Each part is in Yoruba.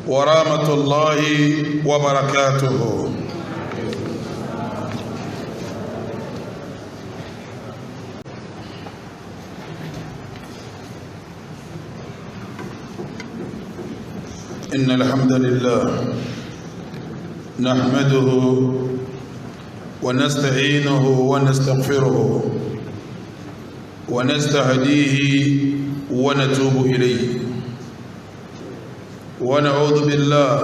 ورحمة الله وبركاته. إن الحمد لله نحمده ونستعينه ونستغفره ونستهديه ونتوب إليه، ونعوذ بالله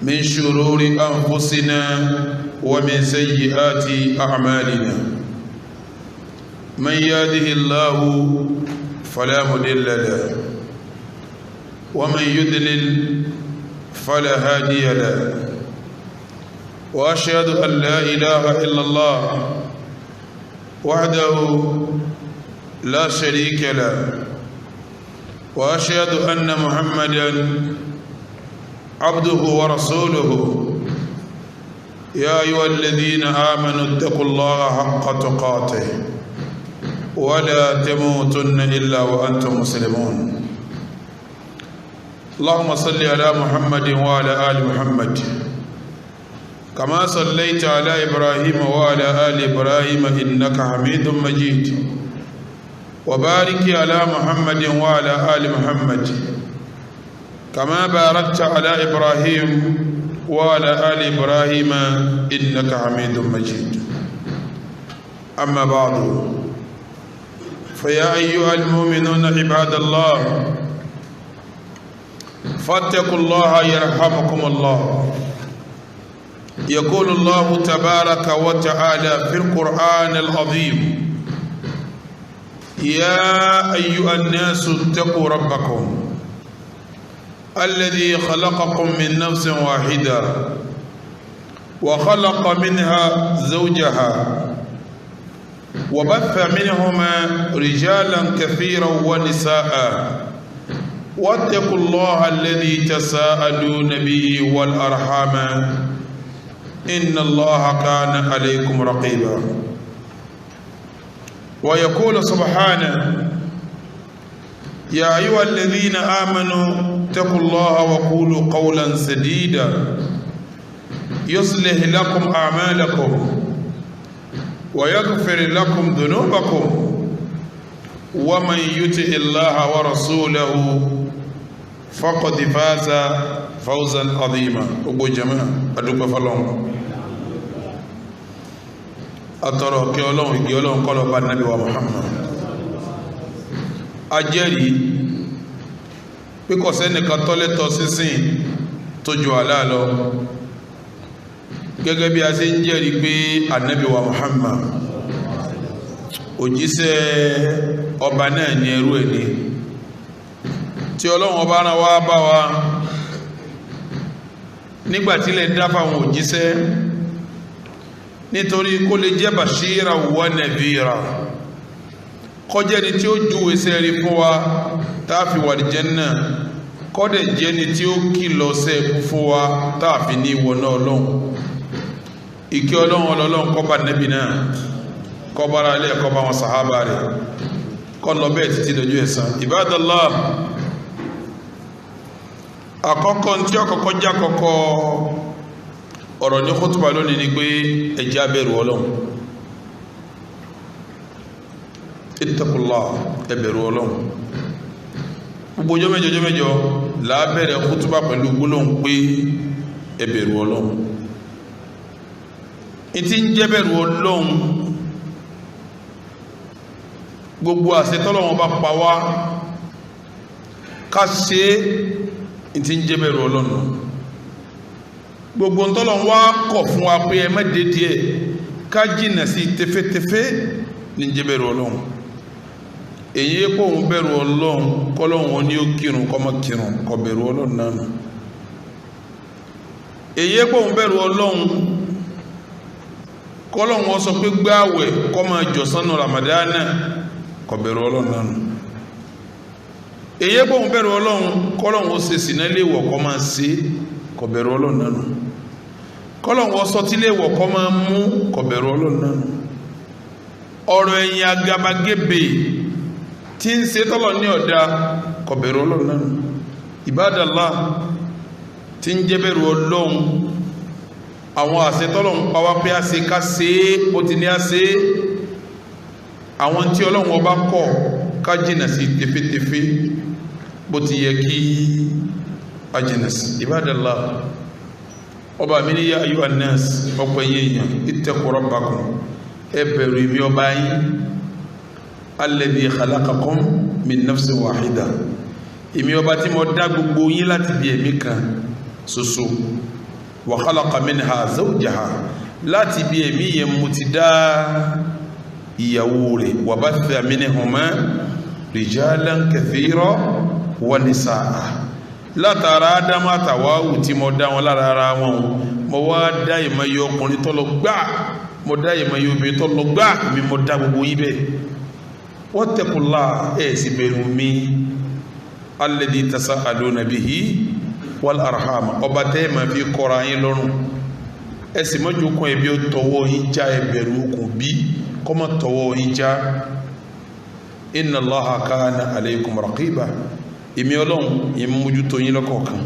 من شرور أنفسنا ومن سيئات أعمالنا. من يهده الله فلا مضل له، ومن يضلل فلا هادي له، وأشهد أن لا إله إلا الله وحده لا شريك له، وأشهد أن محمدا عبده ورسوله. يا أيها الذين آمنوا اتقوا الله حق تقاته ولا تموتن إلا وأنتم مسلمون. اللهم صل على محمد وعلى آل محمد كما صليت على إبراهيم وعلى آل إبراهيم إنك حميد مجيد، وبارك على محمد وعلى آل محمد كما باركت على إبراهيم وعلى آل إبراهيم إنك حميد مجيد. أما بعد، فيا أيها المؤمنون عباد الله، فاتقوا الله يرحمكم الله. يقول الله تبارك وتعالى في القرآن العظيم: يا أيها الناس اتقوا ربكم الذي خلقكم من نفس واحدة وخلق منها زوجها وبث منهما رجالا كثيرا ونساء، واتقوا الله الذي تساءلون به والأرحام إن الله كان عليكم رقيبا. ويقول سبحانه: يا أيها الذين آمنوا اتقوا الله وقولوا قولا سديدا يصلح لكم أعمالكم ويغفر لكم ذنوبكم، ومن يطع الله ورسوله فقد فاز فوزا عظيما. Gbogbo jama, adúpẹ́ fọ́lọ́run, atọrọ kí Ọlọ́run, ìgbé Ọlọ́run kó lọ bá Nábì wa Muhammad. A jẹ́rìí pé kò sẹ́nìkan tó lẹ́tọ̀ọ́ sísìn tó ju Allah lọ, gẹ́gẹ́ bí a ṣe ń jẹ́rìí pé Ànábì wa Muhammad òjíṣẹ́ ọba náà ní ẹrú ẹ̀ ní tí Ọlọ́run ọba rán wá bá wa nígbàtílẹ̀ dá fáwọn òjíṣẹ́, nítorí kó lè jẹ́ bashira wa nadhira, kọjá ni tí ó júwe sẹ́ẹ̀rí fún wa tá a fi wà ní Jánnà, kọ́dẹ̀ jẹ́ ni tí ó kìlọ̀ sẹ́ẹ̀kú fún wa tá a fi ní ìwọ náà Ọlọ́run. Ìkẹ́ Ọlọ́run ọlọ́run kó bá Nábì náà, kó bá ara ilé, kó bá wọn sàhábà rẹ̀, kó lọ bẹ́ẹ̀ títí dojú ẹ̀san. Ibadallah, àkọ́kọ́ tí ọkọ̀kọ́ já kọ́kọ́ ọ̀rọ̀ ní kútùbà lónìí ni pé ẹ jẹ́ á bẹ̀rù Ọlọ́run. Ittaqullah, ẹ bẹ̀rù Ọlọ́run. Gbogbo ọjọ́ mẹ́jọ ọjọ́ mẹ́jọ là á bẹ̀rẹ̀ kútùbà pẹ̀lú gbólóhùn pé ẹ bẹ̀rù Ọlọ́run. Ìtí ń jẹ́ bẹ̀rù Ọlọ́run, gbogbo àṣẹ tọ́lọ́run bá pa wá ká ṣe é, ìtí ń jẹ́ bẹ̀rù Ọlọ́run. Gbogbo ntọ́lọ́run wá kọ̀ fún wa pé ẹ má dé díẹ̀, ká jìnà sí tẹfẹ́tẹfẹ́ ní jẹ́ bẹ̀rù Ọlọ́run. Èyí kó òun bẹ̀rù Ọlọ́run, kọ́lọ́run ní ó kírun kó má kírun, kó bẹ̀rù Ọlọ́run náà. Èyí kó òun bẹ̀rù Ọlọ́run, kọ́lọ́run ó sọ pé gbáwẹ̀ kó máa jọ̀sán nù Ramadana, kó bẹ̀rù Ọlọ́run náà. Èyí kó òun bẹ̀rù Ọlọ́run, kọ́lọ́run ó ṣe sìnà léèwọ̀ kó máa ṣe, kó bẹ̀rù Ọlọ́run náà. Kọ́lọ́run ó sọtí léèwọ̀ kó máa mú, kó bẹ̀rù Ọlọ́run náà. Ọ̀rọ̀ ẹ̀yìn agabagebe tí ń ṣe tọ́lọ̀ ní ọ̀dá, kò bẹ̀rù Ọlọ́run náà. Ibadallah, tí ń jẹ́ bẹ̀rù Ọlọ́run, àwọn àṣẹ tọ́lọ́run pa wá pé a ṣe ká ṣe é bó ti ní a ṣe é, àwọn tí Ọlọ́run ọba kọ̀ ká jìnà sí tefetefe bó ti yẹ kí a jìnà sí. Ibadallah, ọba mi ní ya ayyuhan nas, ọ̀pọ̀ ẹ̀yẹ èèyàn, ittaqu rabbakum, ẹ bẹ̀rù èmi ọba yín, alladhi khalaqakum min nafsin wahida, èmi ọba tí mo dá gbogbo yín láti bí ẹ̀mí kan ṣoṣo, wa khalaqa minha zawjaha, láti bí ẹ̀mí yẹn mo ti dá ìyàwó rẹ̀, wa batha minhuma rijalan kathira wa nisaa, látara Ádámù àtàwáwù tí mo dá wọn lára ara wọn, mo wá dá ìmọ̀ye ọkùnrin tó lọ gbá, mo dá ìmọ̀ye obìnrin tó lọ gbá, mi mo dá gbogbo yín bẹ́ẹ̀. Wattaqullah, ẹ̀ sì bẹ̀rù mi, alladhi tasa'aluna bihi wal arham, ọba tẹ́ ẹ̀ máa fi kọ́ra yín lọ́rùn, ẹ sì mọ́jú okùn ẹbí ó tọwọ́ yín já, ẹ bẹ̀rù okùn bí kọ́mọ tọwọ́ yín já. Inna Allaha kana alaykum raqiba, èmi Ọlọ́run yìí mójútó yín lọ́kọ̀ọ̀kan.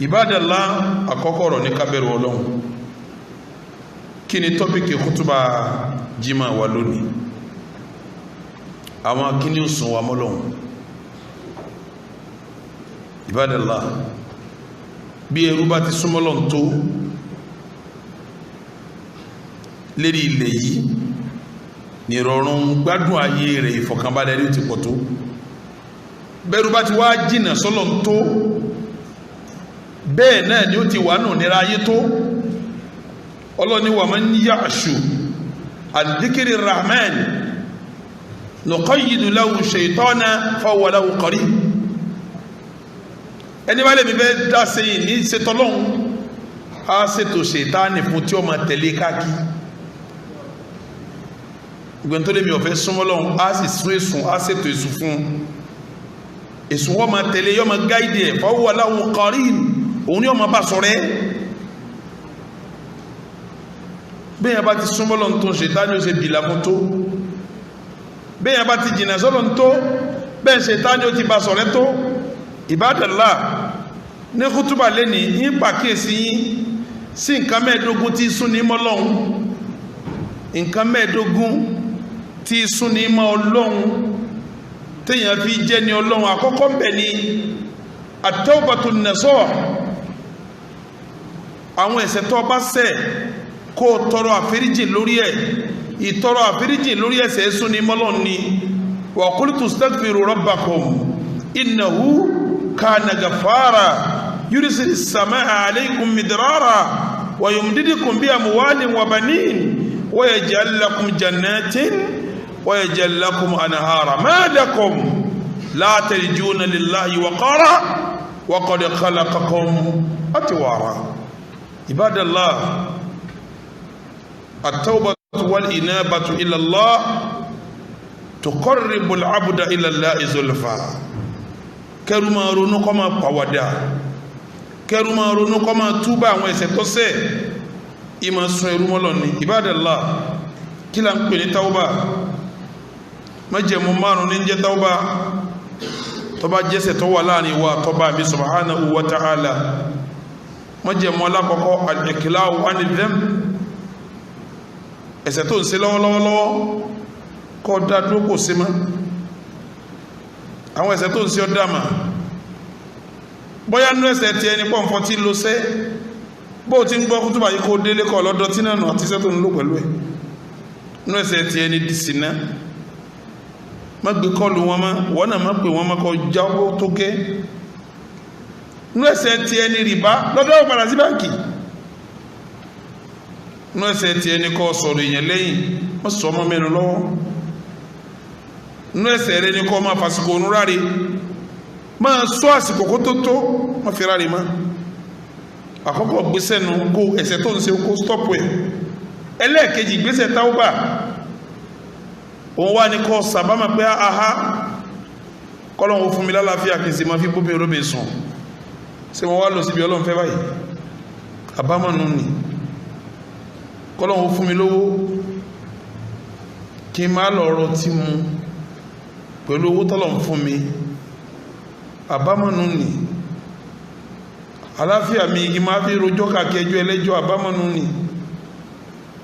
Ibadallah, àkọ́kọ́ ọ̀rọ̀ ní ká bẹ̀rù Ọlọ́run. Kí ni tọ́pìkì kútùbà jimá wa lónìí? Àwọn kíní ò sùn wa mọ́lọ́run. Ibadallah, bí ẹrú bá ti súnmọ́ Ọlọ́run tó lérí ilẹ̀ yìí, nìrọ̀rùn gbádùn ayé rẹ̀, ìfọ̀kànbalẹ̀ rí ti pọ̀ tó. Bẹ́rù bá ti wá jìnà sọ́lọ̀ tó, bẹ́ẹ̀ náà ni ó ti wà nù nira ayé tó. Ọlọ́ni wa man ya'shu an dhikri rahman nuqayyidu lahu shaytana fahuwa lahu qarin. Ẹni bá lè mi fẹ́ dá sẹ́yìn ní ṣetọ́lọ́hún, á ṣètò ṣètánì fún tí ó máa tẹ̀lé káàkiri. Ìgbẹ́ni tó lè mi ọ̀fẹ́ súnmọ́ lọ́hún, á sì sún èsùn, á ṣètò èsùn fún èsùn wọ́n máa tẹ̀lé, yọ́ máa gáìdì ẹ̀, fahuwa lahu qarin, òun ni ọmọ bá sọ̀rọ̀ ẹ́. Bẹ́ẹ̀ bá ti súnmọ́ lọ́hún tó, ṣètánì ó ṣe bìlà fún tó. Bẹ́ẹ̀ bá ti jìnà sọ́lọ́hún tó, bẹ́ẹ̀ ṣètánì ó ti bá sọ̀rẹ́ tó. Ibadallah, ní kútúbà lẹ́ni yín pàkíyèsí yín sí nǹkan mẹ́ẹ̀ẹ́dógún tí súnni mọ́ Ọlọ́hun, nǹkan mẹ́ẹ̀ẹ́dógún tí súnni mọ́ Ọlọ́hun téèyàn fi jẹ́ ní Ọlọ́hun. Àkọ́kọ́ ń bẹ̀ ni at-tawbatu an-nasuh, àwọn ẹ̀ṣẹ̀ tó bá ṣẹ̀ kó o tọrọ àforíjì lórí ẹ̀. Ìtọrọ àforíjì lórí ẹ̀ṣẹ̀ súnni mọ́ Ọlọ́hun ni. Wa qultu astaghfiru rabbakum innahu kana ghaffara yursilis samaa alaykum midrara wa yumdidukum bi amwalin wa banin wa yaj'al lakum jannatin wa yaj'al lakum anhara ma lakum la tarjuna lillahi waqara wa qad khalaqakum atwara. Ibadallah, at-tawbatu wal inabatu ila Allah tuqarribu al-abda ila Allahi zulfa. Kẹrù máa ronú kó máa pàwàdà, kẹrù máa ronú kó máa túbà àwọn ẹ̀ṣẹ̀ tó ṣẹ̀, ìmọ̀ sun ẹrú mọ́lọ̀ ni. Ibadallah, kí la ń pè ní tawba? Májẹ̀mú márùn ní jẹ́ tawba. Tó bá jẹ́ṣẹ̀ tó wà láàrin wa tọ́ba mi subhanahu wa ta'ala. Májẹ̀mú alákọ̀ọ́kọ́, al-iqla'u 'ani dhanb, ẹ̀ṣẹ̀ tó ń ṣe lọ́wọ́lọ́wọ́ kọ́ dá dúró, kò sí mọ́. Àwọn ẹ̀ṣẹ̀ tó ń ṣe ọ́ dàmà, bóyá nú ẹ̀ṣẹ̀ tí ẹni pọ̀ nfọ́ tí ló ṣẹ́, bó o ti ń gbọ́ kútùbà yìí kó délé kọ́ lọ́dọ̀ tí náà nù àti iṣẹ́ tó ń lò pẹ̀lú ẹ̀. Nú ẹ̀ṣẹ̀ tí ẹni di sínà, má gbé kọ́ọ̀lù wọn mọ́, wọ́n náà má pè wọ́n má kọ́ jáwó tó gẹ́. Nú ẹ̀ṣẹ̀ tí ẹni rìbá, lọ́dọ̀ ó padà sí báǹkì. Nú ẹ̀ṣẹ̀ tí ẹni kọ́ sọ̀rọ̀ èèyàn lẹ́yìn, má sọ ọmọ mẹ́nu lọ́wọ́. Nú ẹ̀ṣẹ̀ rẹ ni kọ́ máa fàsìkò òun ráre, máa sọ àsìkò kó tó tó, má fi ráre mọ́. Àkọ́kọ́ gbèsè nu kó ẹ̀ṣẹ̀ tó ń ṣe kó stop ẹ̀. Ẹlẹ́ẹ̀kejì gbèsè táwọ́bà, òun wá ní kọ́ sàbámà pé aha, kọ́lọ́hún fún mi lálàáfíà kí n sì máa fi bóbi olómi sùn. Ṣé mo wá lọ síbi Ọlọ́run fẹ́ báyìí? Àbámọ̀ nù ni. Kọ́lọ́hún fún mi lówó kí n má lọ rọtí mu pẹ̀lú owó tọ́lọ̀ ń fún mi. Àbámọ̀nù ni. Àláfíà mi igi máa fi rojọ́ káàkiri ẹjọ́ ẹlẹ́jọ́, àbámọ̀nù ni.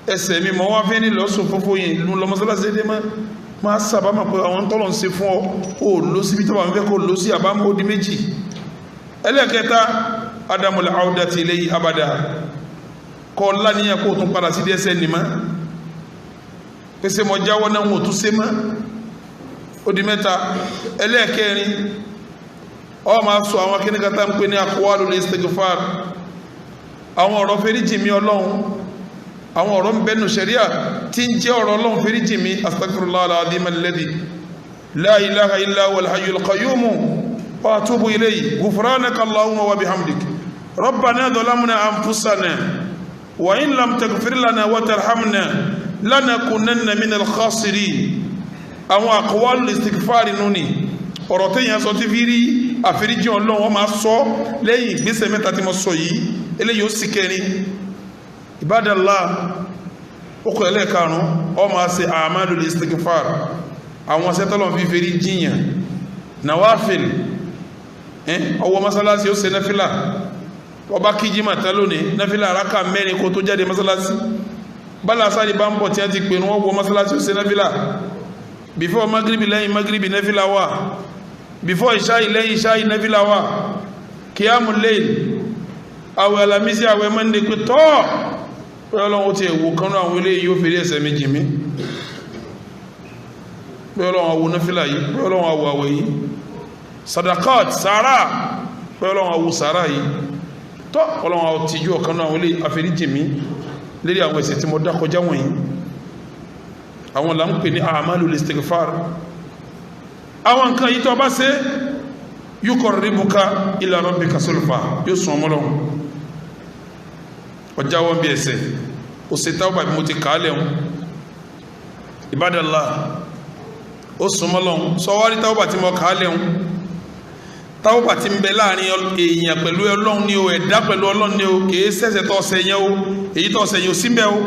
Ẹsẹ̀ mi mọ̀ wá fẹ́ ní lọ́sùn fúnfún yìí lù lọ mọ́sálásí dé mọ́, máa sábàámọ̀ pé àwọn tọ́lọ̀ ń ṣe fún ọ ò lọ síbi tó bá ń fẹ́ kó lọ sí. Àbámọ̀ ó di méjì. Ẹlẹ́ẹ̀kẹta, adamul awdati ilayhi abada, kọ́ láníyàn kó tún padà sí díẹ̀sẹ̀ nìmọ́, pèsè mọ̀ jáwọ́ náà wọ́n tún ṣe mọ́. Ó di mẹ́ta. Ẹlẹ́ẹ̀kẹrin, ọ máa sọ àwọn akíníkàtà ń pè ní aqwalul istighfar, àwọn ọ̀rọ̀ fẹ́ríjì mi Ọlọ́run, àwọn ọ̀rọ̀ ń bẹnu ṣẹ̀ríà tí ń jẹ́ ọ̀rọ̀ Ọlọ́run fẹ́ríjì mi, astaghfirullah al-azim alladhi la ilaha illa huwal hayyul qayyum wa atubu ilayhi, ghufranaka Allahumma wa bihamdik, rabbana dhalamna anfusana wa in lam taghfir lana wa tarhamna lanakunanna minal khasirin. Àwọn aqwalul istighfar nù ni ọ̀rọ̀ téèyàn sọ tí fi rí àforíjì Ọlọ́run. Wọ́n máa sọ lẹ́yìn ìgbésẹ̀ mẹ́ta tí mo sọ yìí, eléyìí ó sì kẹrin. Ibadallah, ó kọ ẹlẹ́ẹ̀karùn-ún, ọ máa ṣe a'malul istighfar, àwọn sẹ́tọ́lọ̀ fi fèrè jiyàn, nawafil. Ọwọ́ mọ́sálásí, ó ṣe náfìlà. Ọba kíjí màtá lónìí, náfìlà araka 4 kó tó jáde mọ́sálásí. Bala sáré bá ń bọ̀ tí wọ́n ti pè ní, wọ́n wọ mọ́sálásí, ó ṣe náfìlà before magribi, lẹ́yìn magribi náfìlà wà, before ìṣáì, lẹ́yìn ìṣáì náfìlà wà, kíámù layl, àwẹ̀ Alamisi, àwẹ̀ Monday, pé tọ́ pé Ọlọ́run ó ti ẹ̀wò kanú àwọn eléyìí, yóò fèrè ẹ̀ṣẹ̀ méjì mí, pé Ọlọ́run àwò náfìlà yìí, pé Ọlọ́run àwò àwẹ̀ yìí, sadakat, sàárà, pé Ọlọ́run àwò sàárà yìí, tọ́ Ọlọ́run àwò tìjú ọ̀kanú àwọn eléyìí, àforíjì mí lérí àwọn ẹ̀ṣẹ̀ tí mo dá kọjá wọ̀nyí. Àwọn là ń pè ní a'malul istighfar. Àwọn nǹkan yìí tó bá ṣe, yuqarribuka ila rabbika sulfa, yóò sún ọmọ lọ́hùn. Ọjà wọn bí ẹsẹ̀ ó ṣe táwọn bàbí mo ti kà á lẹ́hùn. Ibadallah, ó sún ọmọ lọ́hùn. Sọ wá rí táwọn bàtí mo kà á lẹ́hùn, táwọn bàtí ń bẹ láàrin èèyàn pẹ̀lú Ọlọ́run ni o, ẹ̀dá pẹ̀lú Ọlọ́run ni o, kìí ṣẹ̀ṣẹ̀ tó ọ̀sẹ̀ yẹn o, èyí tó ọ̀sẹ̀ yẹn ò sí mbẹ́ o.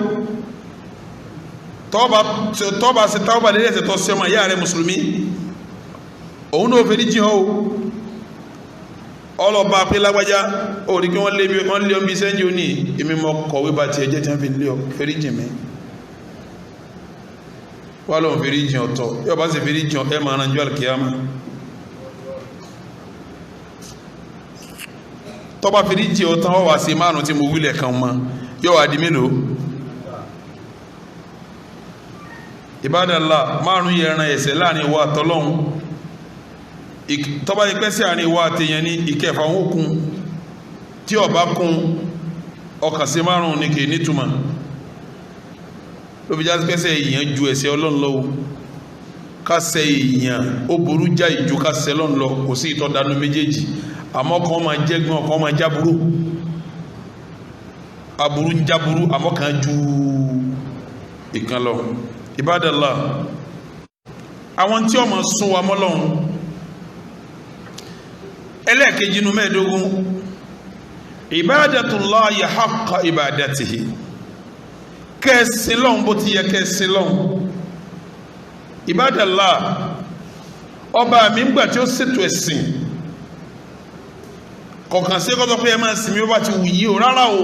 Tọ́ba ṣe táwọn bàtí ẹ̀ṣẹ̀ tó ṣe ọmọ ìyá rẹ̀ mùsùlùmí, òun náà fẹ́ ní jìn ọ́ ọlọ́ba pé lágbájá ó rí kí wọ́n lé wọ́n lé ọ́n bí sẹ́ńjì ó ní èmi mọ kọ̀wé bá tiẹ̀ jẹ́ tí wọ́n fi lé ọ, fẹ́rí jìn mí. Wà lóun fẹ́rí jìn ọ̀tọ̀, yóò bá sì fẹ́rí jìn ẹ máa ranjú àlùkìyámà. Tọ́ba fẹ́rí jìn ọ̀tán, wọ́n wá sí márùn tí mo wílẹ̀ kan mọ́, yóò wá di mélòó? Ìbádàlá, márùn yẹn ran ẹ̀ṣẹ̀ láàrin ìwọ àtọlọ́hun. Tọ́ba yìí pẹ́ sí àárín ìwọ àtẹ̀yẹn ní ìkẹfà wọn kún, tí ọba kún ọkàn sí márùn ní kì í nítumọ̀. Ló fi jásí pẹ́sẹ̀ èèyàn ju ẹ̀ṣẹ̀ Ọlọ́run lọ́wọ́. Kásẹ̀ èèyàn ó burú já ìjú kásẹ̀ Ọlọ́run lọ, kò sí ìtọ́dánú méjèèjì. Àmọ́ kan máa jẹ́gbọ́n, kan máa jáburú, aburú ń jáburú, àmọ́ kan ju ìkan lọ. Ibadallah, àwọn tí ó máa sún wa mọ́lọ́run. Ẹlẹ́ẹ̀kejì inú 15, ibadatullahi haqqa ibadatihi, kẹ́ẹ̀sìn lọ́hun bó ti yẹ kẹ́ẹ̀sìn lọ́hun. Ibadallah, ọba mi ń gbà tí ó ṣètò ẹ̀sìn kọ̀ọ̀kan sí kọ́tọ́ pé ẹ máa sinmi ó bá ti wù yí o, rárá o,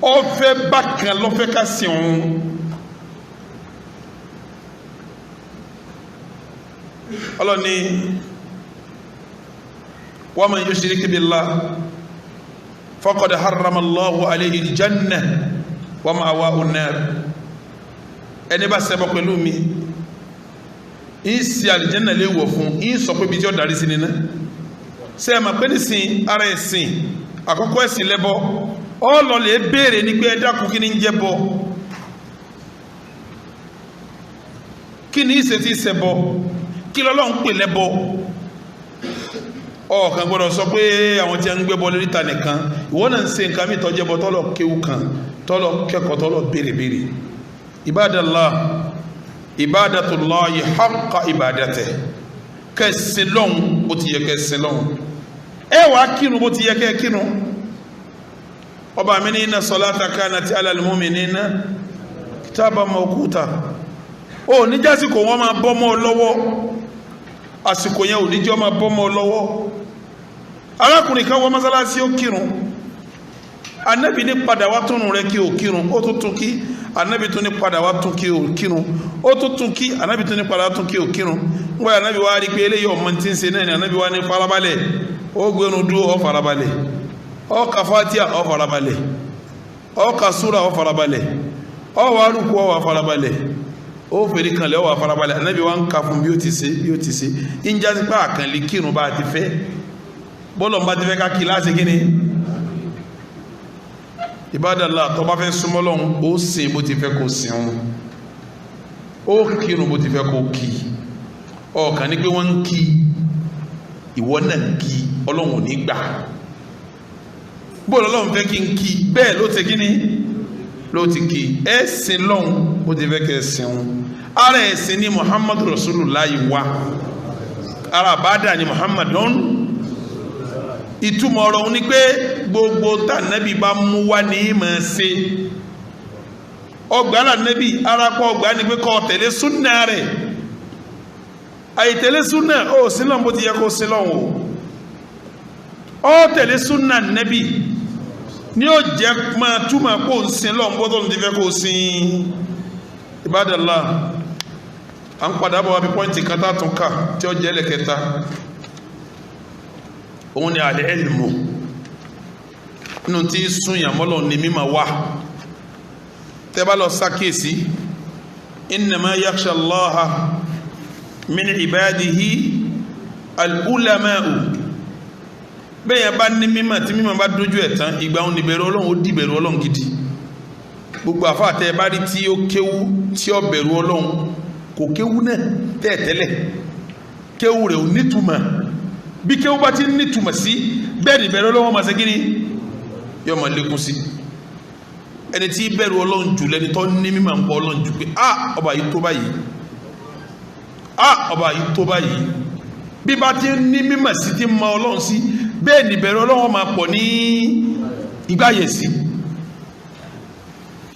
ó fẹ́ bákan lọ́fẹ́ ká sìn òun. Ọlọ́ni wa man yushrik billah faqad harrama Allahu alayhi al-jannah wa ma'wahu an-nar. Ẹni bá ṣẹbọ pẹ̀lú mi, ń ṣe àlìjẹ́nà lè wọ̀ fún, ń sọ pé ibi tí ó darí sí nínú. Ṣé ẹ máa pé nísìn ara ẹ̀sìn àkọ́kọ́ ẹ̀sìn lẹ́bọ, ọ lọ lè béèrè ní pé ẹ dákun, kí ni ń jẹ́ bọ, kí ni ìṣe tí ṣẹbọ, kí lọ́lọ́run pè lẹ́bọ? Ọ̀kan gbọ́dọ̀ sọ pé àwọn tí a ń gbé bọ lóríta nìkan, ìwọ náà ń ṣe nǹkan mi tọ́jẹ́ bọ, tọ́lọ̀ kéwú kan, tọ́lọ̀ kẹ́kọ̀ọ́, tọ́lọ̀ béèrè béèrè. Ibadallah, ibadatullahi haqqa ibadatihi, kẹsìn lọ́hùn bó ti yẹ kẹsìn lọ́hùn, ẹ wàá kírun bó ti yẹ kẹ́ kírun. Ọba mi ní inna salata kanat alal mu'minina kitaban mawquta. Ó níjásíkò wọn máa bọ́ mọ́ ọ lọ́wọ́, àsìkò yẹn ò ní jẹ́ máa bọ́ mọ́ ọ lọ́wọ́. Arákùnrin kan wọ mọ́sálásí, ó kírun. Anabi ní padà wá túnú rẹ kí o kírun. Ó tún tún kí. Anabi tún ní padà wá tún kí o kírun. Ó tún tún kí. Anabi tún ní padà wá tún kí o kírun. Ń wáyé, anabi wá rí pé eléyìí ọmọ tí ń ṣe náà ni. Anabi wá ní farabalẹ̀, ó gbẹnu dúró, ó farabalẹ̀, ó ka Fatiha, ó farabalẹ̀, ó ka súra, ó farabalẹ̀, ó wà rúkú, ó wà farabalẹ̀, ó fèrè kanlẹ̀, ó wà farabalẹ̀. Anabi wá ń ka fún bí ó ti ṣe, bí ó ti ṣe ń jásí pé àkànlè kírun bá a ti fẹ́, bọ́lọ̀ ń bá ti fẹ́ ká kí láti kí ni. Ìbádàlá, tó bá fẹ́ súnmọ́ Ọlọ́hun, ó sìn bó ti fẹ́ kó sìn òun, ó kírun bó ti fẹ́ kó kí. Ọ̀kan ní pé wọ́n ń kí, ìwọ náà ń kí, Ọlọ́hun ò ní gbà. Bóòlù Ọlọ́hun fẹ́ kí n kí, bẹ́ẹ̀ ló ti kí ni, ló ti kí. Ẹ sìn lọ́hun bó ti fẹ́ kẹ́ sìn òun. Ara ẹ̀sìn ni Muhammadu Rasulullah wa, ara àbádà ni Muhammadun. Ìtumọ̀ ọ̀rọ̀ òun ni pé gbogbo tànẹ́bí bá mú wá ní ìmọ̀ ṣe. Ọgbà lànẹ́bí arápọ̀ ọgbà ni pé kó tẹ̀lé súnà rẹ̀. Àìtẹ̀lé súnà ó sí lọ́n bó ti yẹ kó sí lọ́n o. Ó tẹ̀lé súnà nẹ́bí ní ó jẹ́ máa túmọ̀ kó ń sin lọ́n bó tó ń ti fẹ́ kó sin. Ibadallah, à ń padà bọ̀ wá bí pọ́ìntì kan tá tún kà tí ó jẹ́ lẹ́kẹta. Òun ni al-ilmu. Nínú tí súnyàn mọ́lọ̀ ní mímọ̀ wá. Tẹ́ bá lọ sákèsí, innama yakhsha Allaha min ibadihi al-ulama'u. Bẹ́ẹ̀ bá ní mímọ̀, tí mímọ̀ bá dójú ẹ̀ tán, ìgbà òun ní bẹ̀rù Ọlọ́run, ó di bẹ̀rù Ọlọ́run gidi. Gbogbo àfáà tẹ́ bá rí tí ó kéwú tí ó bẹ̀rù Ọlọ́run, kò kéwú náà tẹ́ẹ̀tẹ́lẹ̀, kéwú rẹ̀ ò nítumọ̀. Bí kéwú bá ti nítumọ̀ sí, bẹ́ẹ̀ ni bẹ̀rù Ọlọ́run máa ṣe kíni, yóò máa lékún sí. Ẹni tí bẹ̀rù Ọlọ́run jù lẹni tó ní mímọ̀ ń pọ̀ Ọlọ́run jù, pé ah, ọba yìí tó báyìí, ah, ọba yìí tó báyìí. Bí bá ti ní mímọ̀ sí, ti mọ Ọlọ́run sí, bẹ́ẹ̀ ni bẹ̀rù Ọlọ́run máa pọ̀ ní ìgbáyè sí.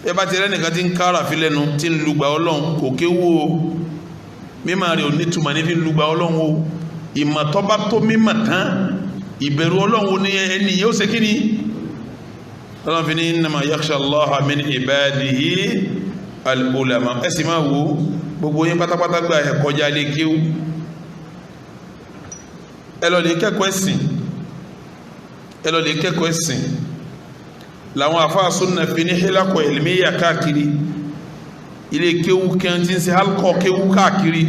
Ẹ bá ti rẹ́ nìkan tí ń kára fi lẹ́nu, tí ń lùgbà Ọlọ́run, kò kéwú o. Mímọ̀ rẹ̀ ò nítumọ̀ ní fi ń lùgbà Ọlọ́run o. Ìmọ̀ tó bá tó mímọ̀ tán, ìbẹ̀rù Ọlọ́run ní ẹni yóò ṣe kíni. Ọlọ́run fi ní innama yakhsha Allaha min ibadihi al-ulama. Ẹ sì máa wo gbogbo yín pátápátá gba ẹ̀ kọjá lé kéwú, ẹ lọ lè kẹ́kọ̀ọ́ ẹ̀sìn, ẹ lọ lè kẹ́kọ̀ọ́ ẹ̀sìn. Làwọn àfáà súnà fi ní hilakọ̀ ilmiya káàkiri, ilé kéwú kẹ́hìn tí ń ṣe halkọ̀ kéwú káàkiri,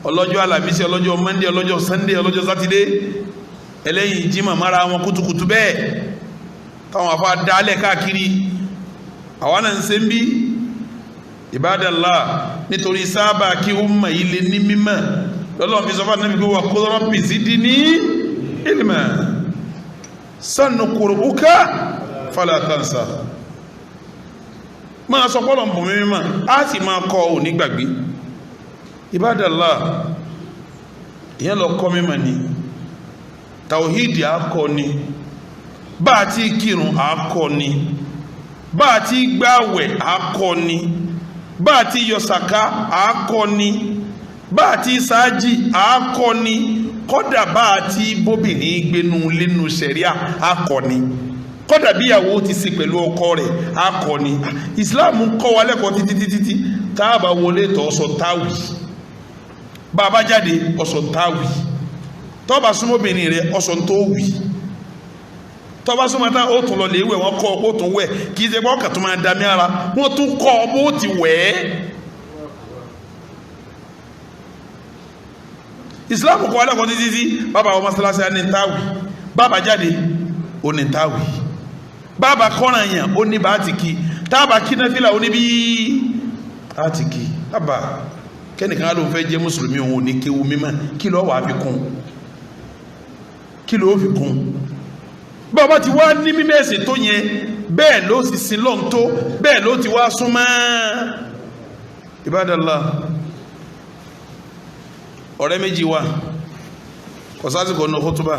ọlọ́jọ́ Alámísì, ọlọ́jọ́ Monday, ọlọ́jọ́ Sunday, ọlọ́jọ́ Sátidé, ẹlẹ́yìn jímọ̀ mára wọn kútukùtù bẹ́ẹ̀, táwọn àfáà dálẹ̀ káàkiri. Àwọn náà ń ṣe ń bí. Ibadallah, nítorí sábà kí umma yìí lè ní mímọ̀, lọ́lọ́run fi sọ fún Ànábì pé wa qul rabbi zidni ilma, sanuqri'uka fala tansa. Máa sọ pọ́lọ̀ bùn mímọ̀, á sì máa kọ́ ò ní gbàgbé. Ibadallah, ìyẹn lọ kọ́ mímọ̀ ni. Tàwíìdì àkọ́ ni, bá a ti kírun àkọ́ ni, bá a ti gbàwẹ̀ àkọ́ ni, bá a ti yọ sàká àkọ́ ni, bá a ti sáájì àkọ́ ni, kọ́dà bá a ti bóbìnrin gbénu lẹ́nu sẹ̀ríà àkọ́ ni, kọ́dà bíyàwó ti ṣe pẹ̀lú ọkọ rẹ̀ àkọ́ ni. Islam kọ́ wa lẹ́kọ̀ọ́ títí títí tí tá a bá wọlé tọ́ sọ táwì, bá a bá jáde ọ̀sọ̀ táwì, tó bá súnmọ́bìnrin rẹ̀ ọ̀sọ̀ tó wì, tó bá súnmọ́ tán ó tún lọ lè wẹ̀. Wọ́n kọ́ ó tún wẹ̀, kì í ṣe pé ọkàn tó máa dami ara, wọ́n tún kọ́ ọ bó ti wẹ̀ ẹ́. Islam kọ́ wa lẹ́kọ̀ọ́ títí tí bàbá wọn mọ́sálásí á ní táwì, bàbá jáde ó ní táwì, bàbá kọ́ran yàn ó ní bá ti kí, tábà kí náfìlà ó ní bí á ti kí. Bàbá kẹ́nìkan á ló ń fẹ́ jẹ́ mùsùlùmí, òun ò ní kéwu mímọ́, kí ló wàá fi kún? Kí ló fi kún? Bàbá ti wá ní mímọ́ ẹ̀sìn tó yẹn, bẹ́ẹ̀ ló sì sin lọ́n tó, bẹ́ẹ̀ ló ti wá súnmọ́. Ibadallah, ọ̀rẹ́ méjì wà, kò sásìkò ní kútúbà,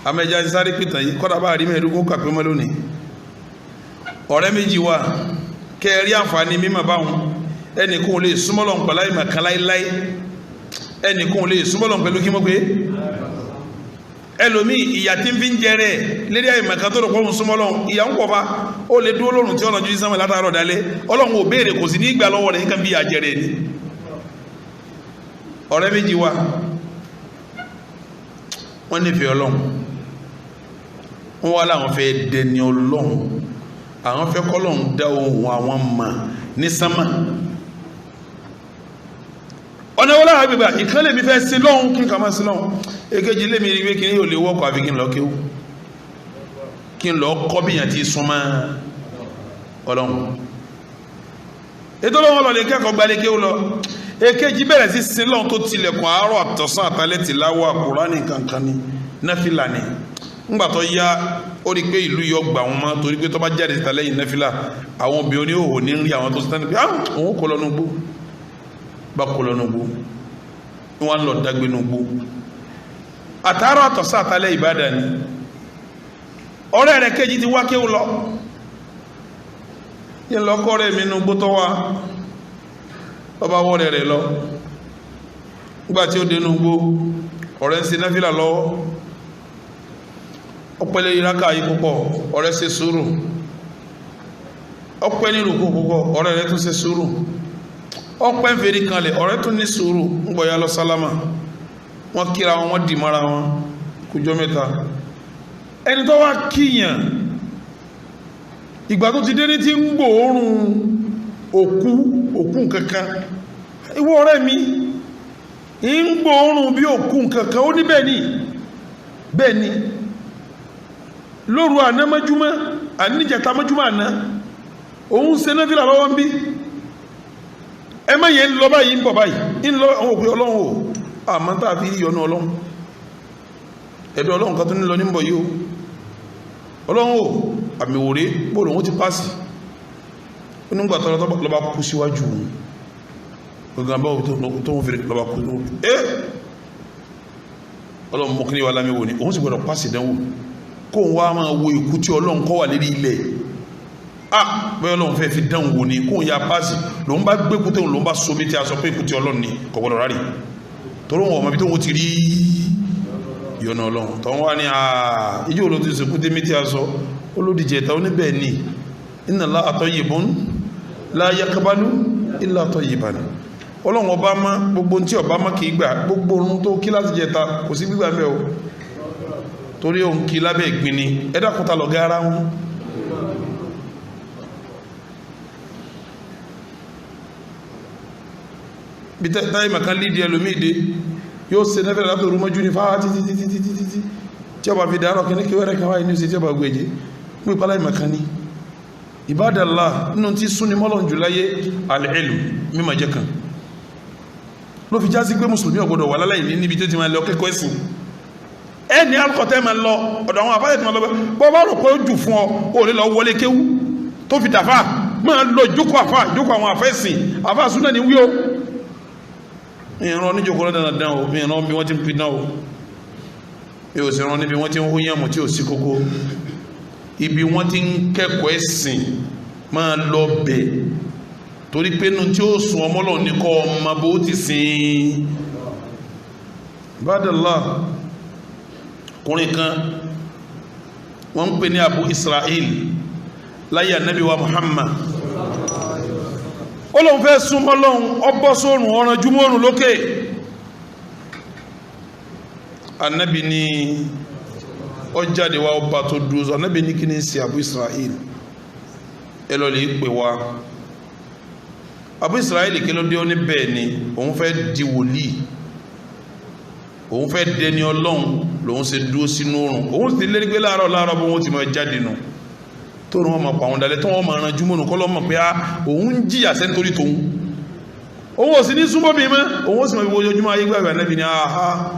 amẹ́jà ti sáré pìtàn yìí, kọ́dà bá rí mẹ́ẹ̀ẹ́dógún kàpé mọ́ lónìí. Ọ̀rẹ́ méjì wà, kẹ́ẹ̀rí àǹfààní mímọ̀ báwọn. Ẹnìkan ò lè súnmọ́ lọ́n pẹ̀lú àìmọ̀ kan láíláí, ẹnìkan ò lè súnmọ́ lọ́n pẹ̀lú kí mọ́ pé Ẹlòmíì ìyà tí ń fi ń jẹrẹ lérí àyè màkà tó rò pọ̀ ń súnmọ́ lọ́hùn, ìyà ń pọ̀ fa. Ó lè dúró lórùn tí ọ̀nà ju sánmà látàárọ̀ dalẹ́, Ọlọ́run ò béèrè, kò sí ní ìgbà lọ́wọ́ rẹ̀, nǹkan bí ìyà jẹrẹ ni. Ọ̀rẹ́ méjì wà, wọ́n nífẹ̀ẹ́ Ọlọ́run, wọ́n wá láwọn fẹ́ dẹni Ọlọ́run, àwọn fẹ́ kọ́lọ́run dá ohùn àwọn mà ní sánmà. Ọ̀nà wọlé àwọn àgbègbè ìkan lèmi fẹ́ sí lọ́hùn kí n kà máa sí lọ́hùn, èkejì lèmi rí pé kí n yóò lè wọ́kọ̀ àfi kí n lọ kéwú, kí n lọ kọ́ bí yàn ti súnmọ́ Ọlọ́run. Ètò ọlọ́run lọ lè kẹ́kọ̀ọ́ gbalẹ̀ kéwú lọ. Èkejì bẹ̀rẹ̀ sí sin lọ́hùn tó tilẹ̀kùn àárọ̀ àtọ̀sán àtàlẹ́ tìláwọ̀ Kùránì kankan ni náfìlà ni. Ńgbà tó yá ó rí i pé ìlú yọ gbà wọn mọ́, torí pé tó bá jáde síta lẹ́yìn náfìlà, àwọn obìnrin oníhòòhò ní rí àwọn tó sítá ní pé òun kò lọ́nu gbó, bá kò lọ́nu gbó, wọ́n lọ dágbé nu gbó. Àtàárọ̀ àtọ̀sán àtàlẹ́ ìbádà ni. Ọ̀rẹ́ rẹ̀ kejì ti wá kéwú lọ, yẹn lọ kọ́ rẹ̀ mi nu gbó tó wá, ọba wọ́rẹ̀ rẹ̀ lọ. Nígbà tí ó dénú gbó, ọ̀rẹ́ ń ṣe náfìlà lọ́wọ́, ọpẹ́ ìraka yìí púpọ̀, ọ̀rẹ́ ṣe sùúrù. Ọpẹ́ nírùkú púpọ̀, ọ̀rẹ́ rẹ̀ tún ṣe sùúrù. Ọpẹ́ ń fèrè kanlẹ̀, ọ̀rẹ́ tún ní sùúrù. Ń gbọ́ ya lọ sálámà, wọ́n kíra wọn, wọ́n dì mọ́ra wọn kújọ́ mẹ́ta. Ẹni tó wá kíyàn ìgbà tó ti dé ní ti ń gbòórùn òkú kankan, ìwọ ọ̀rẹ́ mi ń gbòórùn bí òkú kankan. Ó ní bẹ́ẹ̀ ni, bẹ́ẹ̀ ni, lóru àná mọ́júmọ́ àníjẹta mọ́júmọ́ àná òun ṣe náfìlà lọ́wọ́ ń bí. Ẹ má yẹn ń lọ báyìí, ń bọ̀ báyìí, ń lọ àwọn òkú Ọlọ́run o, àmọ́ tá a fi yọnu Ọlọ́run, ẹ̀dọ́ Ọlọ́run kan tó ní lọ ní bọ̀ yìí o, Ọlọ́run o, àmì òré bóòlù òun ti pàṣì. Ó nígbà tó lọ́ba kú síwájú òun gangan báwo tó ń fi lọ́ba kú ẹ́ Ọlọ́run mọ́kí ní wa lámì wò ni òun sì gbọ́dọ̀ pàṣì dánwò, kó ń wá máa wo ikú tí Ọlọ́run kọ́ wà lérí ilẹ̀. Ah, bẹ́ẹ̀ Ọlọ́run fẹ́ fi dánwò wò ni, kó ń ya pàṣì. Lòun bá gbé kúté òun, lòun bá so mi tí a sọ pé ikú tí Ọlọ́run ni kò gbọ́dọ̀ rárì, torí wọn ọmọ ibi tó ń ti rí ìyọnu Ọlọ́run. Tó ń wá ní ijó ló ti sèkú dé mi tí a sọ olódìjẹ ta oníbẹ̀ ni inna Allaha tayyibun la yaqbalu illa tayyiban. Ọlọ́run ọba má gbogbo tí ọba má kì í gbà, gbogbo orun tó kí láti jẹta kò sí gbígbà mẹ́ o, torí òun kí lábẹ́ ìgbín ni. Ẹ dákun, ta lọ̀gá ara wọn? Bí táyì màkàn lídìí ẹlòmíì dé, yóò ṣe nẹ́fẹ̀ẹ́ látò rúmọ́jú ní fáwá títí títí títí títí tí ọba fi dàárọ̀ kí ní kí wẹ́rẹ́ kan wáyé ní oṣù tí ọba gbèjé ní ìpalá ìmọ̀kan ní. Ìbádàlá nínú tí súnni mọ́lọ̀ jù láyé, al-ilm, mímọ̀ jẹ́ kan ló fi já sí pé mùsùlùmí ò gbọdọ̀ wà láláì ní níbi tó ti máa lọ kẹ́kọ̀ọ́ ẹ̀sìn. Ẹni alukọ̀tẹ́ máa lọ ọ̀dọ̀ àwọn àfáàlẹ̀ tí máa lọ bọ́ bá rò pé ó jù fún ọ, ó lè lọ wọlé kéwú tó fi dàfà, máa lọ jókòó àfà, jókòó àwọn àfẹ́sìn, àfà súnà ní wí o. Ìran oníjókòó lọ́dọ̀ dán o, ìran bí wọ́n ti ń pin dán o, yóò sì rán níbi wọ́n ti ń hóyàmù tí ò sí kókó, ibi wọ́n ti ń kẹ́kọ̀ọ́ ẹ̀sìn máa lọ bẹ̀, torí pé nu tí ó sùn ọmọ lọ ní kọ́ ọmọ bó ti sìn. Ibadallah, ọkùnrin kan wọ́n ń pè ní Abu Israel láyé Ànábì wa Muhammad. Ó lóun fẹ́ súnmọ́ lọ́hun, ọbọ̀ sórùn ọ̀ràn júmọ́rùn lókè. Ànábì ní ó jáde wá, ọba tó dúró. Ànábì ní kí ní ṣe Abu Israel, ẹ lọ lè pè wá. Abu Israel kí ló dé? Ó ní bẹ́ẹ̀ ni, òun fẹ́ di wòlíì, òun fẹ́ dẹni Ọlọ́run, lòun ṣe dúró sínú oòrùn. Òun sì lérí pé láàárọ̀ láàárọ̀ bó wọn ti máa jáde nù, tóun wọn máa pa àwọn dalẹ̀, tó wọn máa ran júmọ̀nù kọ́ lọ́mọ pé òun ń jìyà sẹ́ńtórí tòun, òun ò sì ní súnmọ́ bí mọ́, òun ó sì máa fi wojoojúmọ́ ayé gbàgbà. Ànábì ní aha,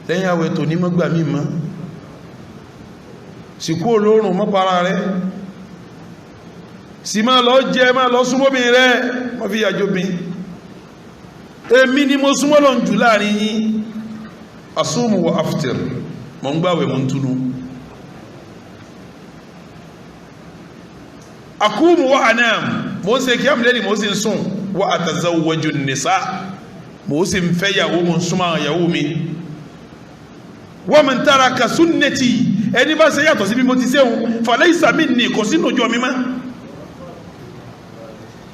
lẹ́yìn àwẹ̀ tò ní mọ́gbà mí mọ́, sì kú olóòrùn mọ́ para rẹ̀, sì máa lọ jẹ, máa lọ súnmọ́ bí rẹ̀, má fi yàjò bí. Èmi ni mo súnmọ́ lọ jù láàrin yín, asúmù wa aftir, mọ̀ ń gbàwẹ̀ mọ̀ ń túnú. Akúmù wa anam, mo ń ṣe kí àmì mo sì ń sùn. Wa atazawwaju nisa, mo sì ń fẹ́ yàwó, mo ń súnmọ́ àwọn yàwó mi. Wa man taraka sunnati, ẹni bá ṣe yàtọ̀ sí bí mo ti ṣe òun, falaysa minni, kò sínú ìjọ mi mọ́.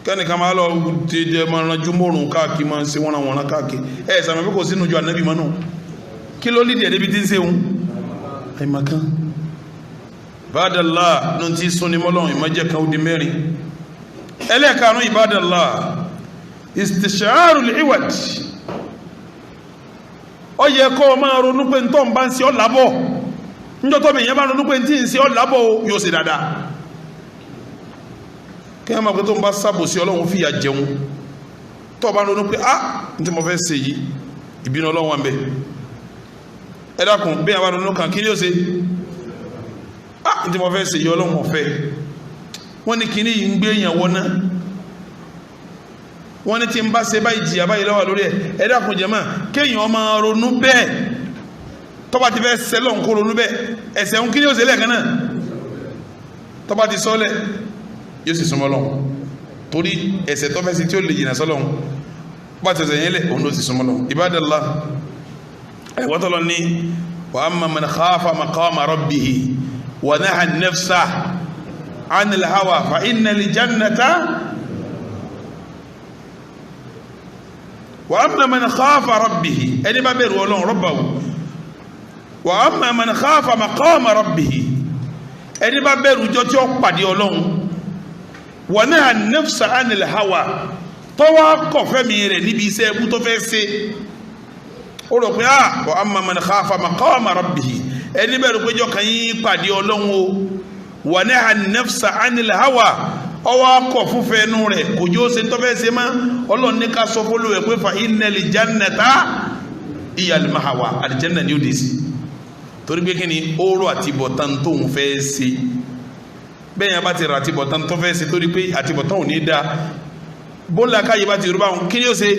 Kẹ́nìkan máa lọ dédé máa ranjú mórùn káàkiri, máa ń ṣe wọ́n wọ́n káàkiri, ẹ̀ sàmì pé kò sínú ìjọ ànábì mọ́ náà. Kí ló lídìí ẹ̀ débi tí ń ṣe òun? Àìmọ̀kan. Ibadallah, ní ti súnni mọ́lọ́run ìmọ̀jẹ̀ kan ó di mẹ́rin. Ẹlẹ́ẹ̀karùn-ún, ibadallah, istisharu al-iwad. Ó yẹ kó o máa ronú pé ntọ́ ń bá ń ṣe ọ́ lábọ̀. Níjọ́ tọ́ mi ìyẹn bá ronú pé ntí ń ṣe ọ́ lábọ̀ o, yóò ṣe dáadáa. Kí wọ́n máa pé tó ń bá sábòsí Ọlọ́run fìyà jẹun. Tó o bá ronú pé ah, ntí mo fẹ́ ṣe yìí, ìbínú Ọlọ́run wà ń bẹ. Ẹ dákun, bí àwọn ronú kan kí ni yóò ṣe? Ah, ntí mo fẹ́ ṣe yìí Ọlọ́run ọ̀fẹ́. Wọ́n ní kíní yìí ń gbé èèyàn wọ náà. Wọ́n ní tí ń bá ṣe báyìí jìyà báyìí lọ́wọ́ lórí ẹ̀. Ẹ dákun jẹ̀mọ́, kéèyàn máa ronú bẹ́ẹ̀. Tó bá ti fẹ́ sẹ́lọ̀ ń kó ronú bẹ́ẹ̀, ẹ̀sẹ̀ ń kí ni yóò ṣe lẹ́ẹ̀kan náà? Tó bá ti sọ́lẹ̀, yóò sì súnmọ́ Ọlọ́run. Torí ẹ̀sẹ̀ tó fẹ́ sí tí ó lè jìnà sọ́lọ́run, bá ti ṣẹ̀ṣẹ̀ yẹn lẹ̀, òun ló sì súnmọ́ Ọlọ́run. Ibadallah, ẹ̀wọ́n tó lọ ní wa amma man khafa maqama rabbihi wa naha an-nafsa 'anil hawa fa innal jannata wa amma man khafa rabbihi, ẹni bá bẹ̀rù Ọlọ́run rabbahu, wa amma man khafa maqama rabbihi, ẹni bá bẹ̀rù jọ tí ó pàdé Ọlọ́run, wa naha an-nafsa 'anil hawa, tọ́wọ́ kọ̀fẹ́mi rẹ̀ níbi iṣẹ́ ẹbú tó fẹ́ ṣe. Ó rò pé ah, wa amma man khafa maqama rabbihi, ẹni bẹ̀rù pé jọ kan yín pàdé Ọlọ́run o, wa naha an-nafsa 'anil hawa, ọwọ́ akọ̀ fúnfẹ́ inú rẹ̀ kò jó ṣe tó fẹ́ ṣe mọ́. Ọlọ́run ní ká sọ fólú ẹ̀ pé fa innal jannata hiyal ma'wa, àlìjẹ́nà ni ó dé sí. Torí pé kí ni ó rò àtibọ̀tán tóun fẹ́ ṣe. Bẹ́ẹ̀ yẹn bá ti rà àtibọ̀tán tó fẹ́ ṣe, torí pé àtibọ̀tán ò ní dáa, bóńlá káyé bá ti rú báwọn, kí ni ó ṣe?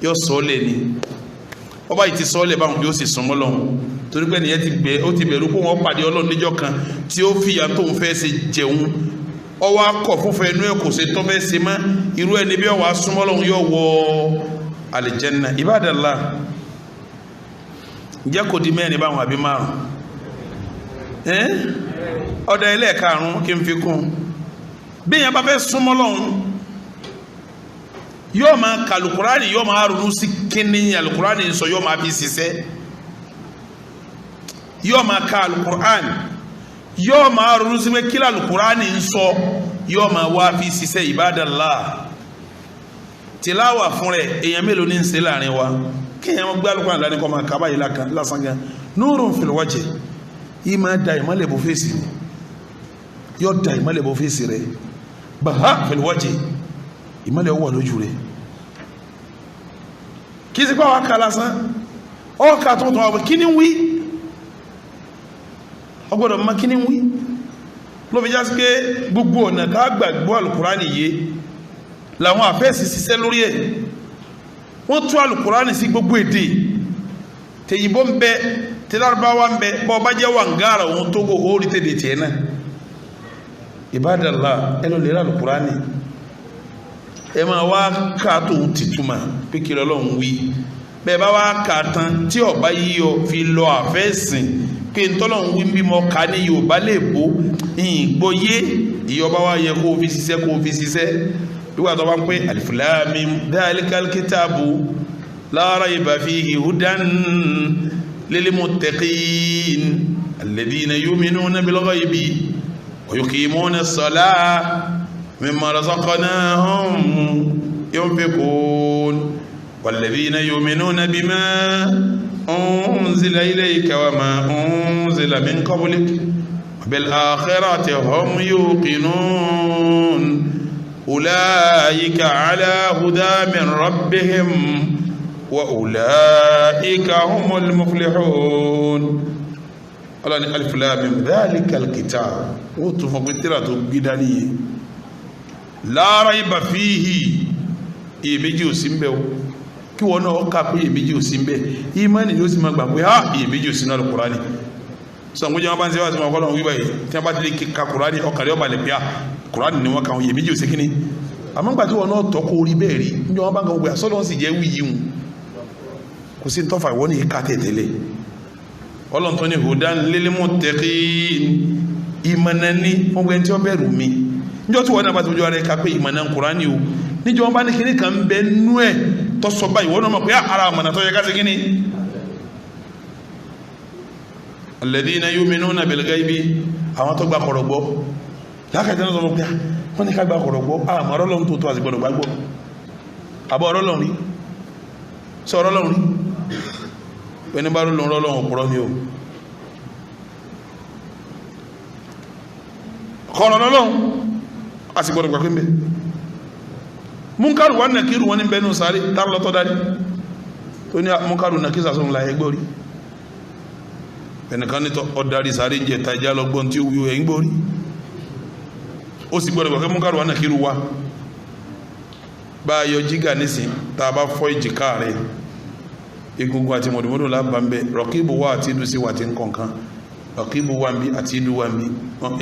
Yóò sọ ọ́ lẹ̀ ni. Ọba yìí ti sọ ọ́ lẹ̀ báwọn, yóò sì súnmọ́ lọ́hùn. Torí pé nìyẹn ti bẹ̀, ó ti bẹ̀rù pé wọ́n pàdé Ọlọ́run níjọ́ kan tí ó fìyà tóun fẹ́ ṣe jẹun. Ọwọ́ akọ̀ fúnfẹ́ inú ẹ̀ kò ṣe tọ́ fẹ́ ṣe mọ́. Irú ẹni bí ọwọ́ asúnmọ́ lọ́hùn yóò wọ àlìjẹ́nà. Ibadallah, ǹjẹ́ kò di mẹ́rin báwọn àbí márùn-ún? Ọ̀dà ẹlẹ́ẹ̀karùn-ún kí n fi kún. Bí èèyàn bá fẹ́ súnmọ́ lọ́hùn, yóò máa ka alukurani, yóò máa ronú sí kíní alukurani sọ, yóò máa fi ṣiṣẹ́. Yóò máa ka alukurani, yóò máa ronú sí pé kí alukurani sọ, yóò máa wá fi ṣiṣẹ́. Ibadallah, tìláwà fún rẹ̀ èèyàn mélòó ní ń ṣe láàrin wa? Kéèyàn gbé alukurani dání kọ́ máa kaba yìí lásán gan. Nurun fil wajh, yìí máa da ìmọ́lẹ̀ bó fèsì ni, yóò da ìmọ́lẹ̀ bó fèsì rẹ̀. Baha fil wajh, ìmọ́lẹ̀ wà lójú rẹ̀. Kì í sí pé àwọn aka lásán, ọkà tó tún àwọn kíní wí, ọgbọ́dọ̀ mọ kíní wí. Ló fi já sí pé gbogbo ọ̀nà tá a gbàgbọ́ alukurani yé làwọn àfẹ́sì ṣiṣẹ́ lórí ẹ̀. Wọ́n tú alukurani sí gbogbo èdè, tèyìnbó ń bẹ, tìlárúbáwá ń bẹ, bọ́ ọba jẹ́ wàǹgàrà òun Tógò ó rí tèdè tiẹ̀ náà. Ibadallah, ẹ lọ lè ra alukurani, ẹ máa wá ká tóun ti túmọ̀ pé kí lọ́lọ́run wí. Bẹ́ẹ̀ bá wá ká tán, tí ọba yíyọ fi lọ àfẹ́sìn pé ntọ́lọ́run wí bímọ ká ní Yorùbá lè bó ìgbọ́yé, ìyọba wa yẹ kó o fi ṣiṣẹ́, kó o fi ṣiṣẹ́. Nígbà tó bá ń pè alif lam mim dhalikal kitabu la rayba fihi hudan lil muttaqin alladhina yu'minuna bil ghaibi wa yuqimuna as-salata mimma razaqnahum yunfiqun walladhina yu'minuna bima unzila ilayka wa ma unzila min qablik bil akhirati hum yuqinun ulaika ala huda min rabbihim wa ulaika humul muflihun. Ọlọ́ni alif lam mim dhalikal kitab, ó tún fún pé tírà tó gbé dání yìí, la rayba fihi, iyèméjì ò sí ń bẹ o. Kí wọn náà kà pé iyèméjì ò sí ń bẹ, ìmánì yóò sì máa gbà pé ha, iyèméjì ò sí náà Kùránì. Sọ̀nkú jẹ́ wọn bá ń ṣe wá sí wọn kọ́ lọ́wọ́ wíwáyé tí wọ́n bá ti lè ka Kùránì, ọkàn rẹ̀ ọba lè pé ha, Kùránì ni wọ́n kà wọn, iyèméjì ò sí kíní. Àmọ́ gbà tí wọn náà tọ́ kó rí bẹ́ẹ̀ rí, níjọ́ wọn bá ń kọ́ gbé àsọ́lọ́ sì jẹ́ wíyí wọn, kò sí tọ́fà ìwọ ní ìka tẹ̀tẹ̀lẹ̀. Ọlọ́run tó ní hudan lil muttaqin, ìmọ̀nà ní fún gbẹ́ni tí ó bẹ̀rù mi. Níjọ́ tí wọ́n náà bá ti fojú ara ẹ̀ ká pé ìmọ̀nà Kùránì o, níjọ́ wọn bá ní kíní kan bẹ nú ẹ̀ tó sọ báyìí, wọ́n náà mọ̀ pé ara àmọ̀nà tó yẹ ká ṣe kíní. Alladhina yu'minuna bil ghaibi, àwọn tó gba kọ̀rọ̀ gbọ́ lákàtí náà sọ fún pé wọ́n ní ká gba kọ̀rọ̀ gbọ́, àmọ́ ọlọ́run tó tó àti gbọ́dọ̀ gbàgbọ́. Àbọ̀ ọlọ́run rí sọ ọlọ́run rí pẹ̀lú bá lọ́run ọlọ́run òpùrọ́ ni o. Kọ̀rọ̀ lọ́lọ́run a sì gbọ́dọ̀ gbàgbé mbẹ́. Múnkàrù wà nàkírù wọn ní bẹnu sáré tààlọ́tọ́ darí tó ní múnkàrù nàkí sàsóhun láyé gbórí ẹnìkan ní ọ̀darí sáré ń jẹ tajà lọ́gbọ́n tí ó wíwẹ̀ ń gbórí. Ó sì gbọ́dọ̀ gbàgbé múnkàrù wà nàkírù wa. Bá a yọ jígà nísìn tá a bá fọ́ ìjìká rẹ̀, egungun àti mọ̀dùmọ́dù lábàá ń bẹ, rọ̀kíbù wà àti ìdú sí wà tí ń kọ̀ọ̀kan, rọ̀kíbù wà ń bí àti ìdú wà ń bí,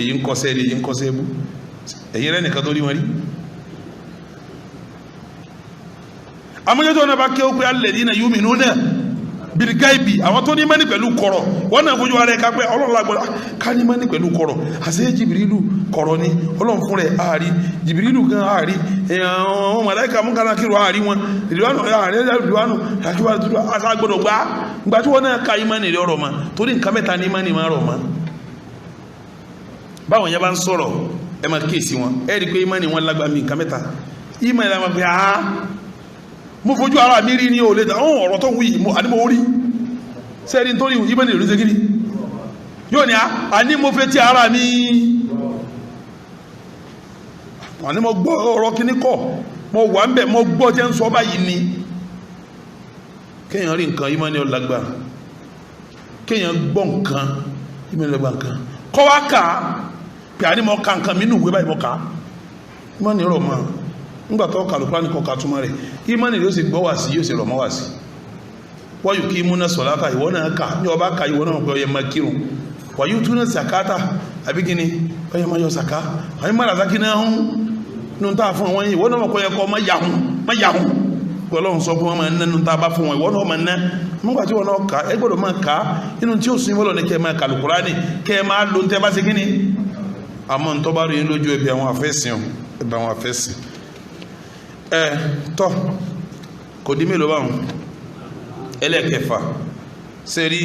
èyí ń kọ́sẹ́ rí, èyí ń kọ́sẹ́ bú, èyí rẹ̀ nìkan tó rí wọn rí. Amójútó náà bá ké ó pé alladhina yu'minuna bil ghaibi, àwọn tó ní mẹ́ni pẹ̀lú kọ̀rọ̀, wọ́n náà fojú ara ẹ̀ ká pé Ọlọ́run lágbọ́dọ̀ ká ní mẹ́ni pẹ̀lú kọ̀rọ̀. Àṣẹ Jìbìrìlù kọ̀rọ̀ ni Ọlọ́run fún rẹ̀ àárí, Jìbìrìlù gan àárí, àwọn màláíkà múkàrà kírò àárí wọn, ìdíwánu àárí ìdíwánu àkíwájú àṣà gbọ́dọ̀ gbá. Ìgbà tí wọ́n náà ka ìmánì rẹ̀ ọ̀rọ̀ mọ́, torí nǹkan mẹ́ta ní ìmánì máa rọ̀ mọ́. Báwọn yẹn bá ń sọ̀rọ̀ ẹ máa kíyèsí wọn, ẹ rí i pé ìmánì wọn lágbàá mi nǹkan mẹ́ta. Ìmánì la máa fi mo fojú ara mi rí ní olè dá ọ̀hún ọ̀rọ̀ tó ń wí àní mo rí sẹ́ni tó rí ìmánì ìlú ṣe kí ni yóò ní àní mo fẹ́ tí ara mi àní mo gbọ́ ọ̀rọ̀ kíní kọ̀ mo wà ń bẹ̀ mo gbọ́ jẹ́ ń sọ báyìí ni. Kéèyàn rí nǹkan ìmánì ọ̀làgbà, kéèyàn gbọ́ nǹkan ìmánì ọ̀làgbà nǹkan kọ́ wá kà á pé àní mo ka nǹkan mi nù wé báyìí mo kà á, ìmánì rọ̀ mọ́. Nígbà tó kàlùkùránì ní kọkà túmọ̀ rẹ̀, ìmánì yóò sì gbọ́ wá sí, yóò sì rọ̀ mọ́ wá sí. Wáyù kí múná sọ̀láta, ìwọ náà kà ní ọba ka ìwọ náà pé ọyẹ máa kírun. Wàyú túná sàkátà àbí kíni ọyẹ máa yọ sàká, àyè má ràzákì náà hún nínú tá a fún wọn, ìwọ náà kọ́ yẹ kọ́ má yà hún má yà hún. Ọlọ́run sọ fún wọn máa ná nínú tá a bá fún wọn, ìwọ náà máa ná. Nígbà tí wọn náà kà ẹ gbọ́dọ̀ máa kà nínú tí ó sún ìwọ lọ ní kẹ́ ẹ máa kàlùkùránì kẹ́ ẹ máa lo ní tẹ́ bá ṣe kíni. Àmọ́ ntọ́ bá rí yín lójú ẹbí àwọn àfẹ́sìn ẹbí àwọn àfẹ́sìn ẹ tọ́ kò dí mélòó báwọn. Ẹlẹ́ẹ̀kẹfà sẹ́rí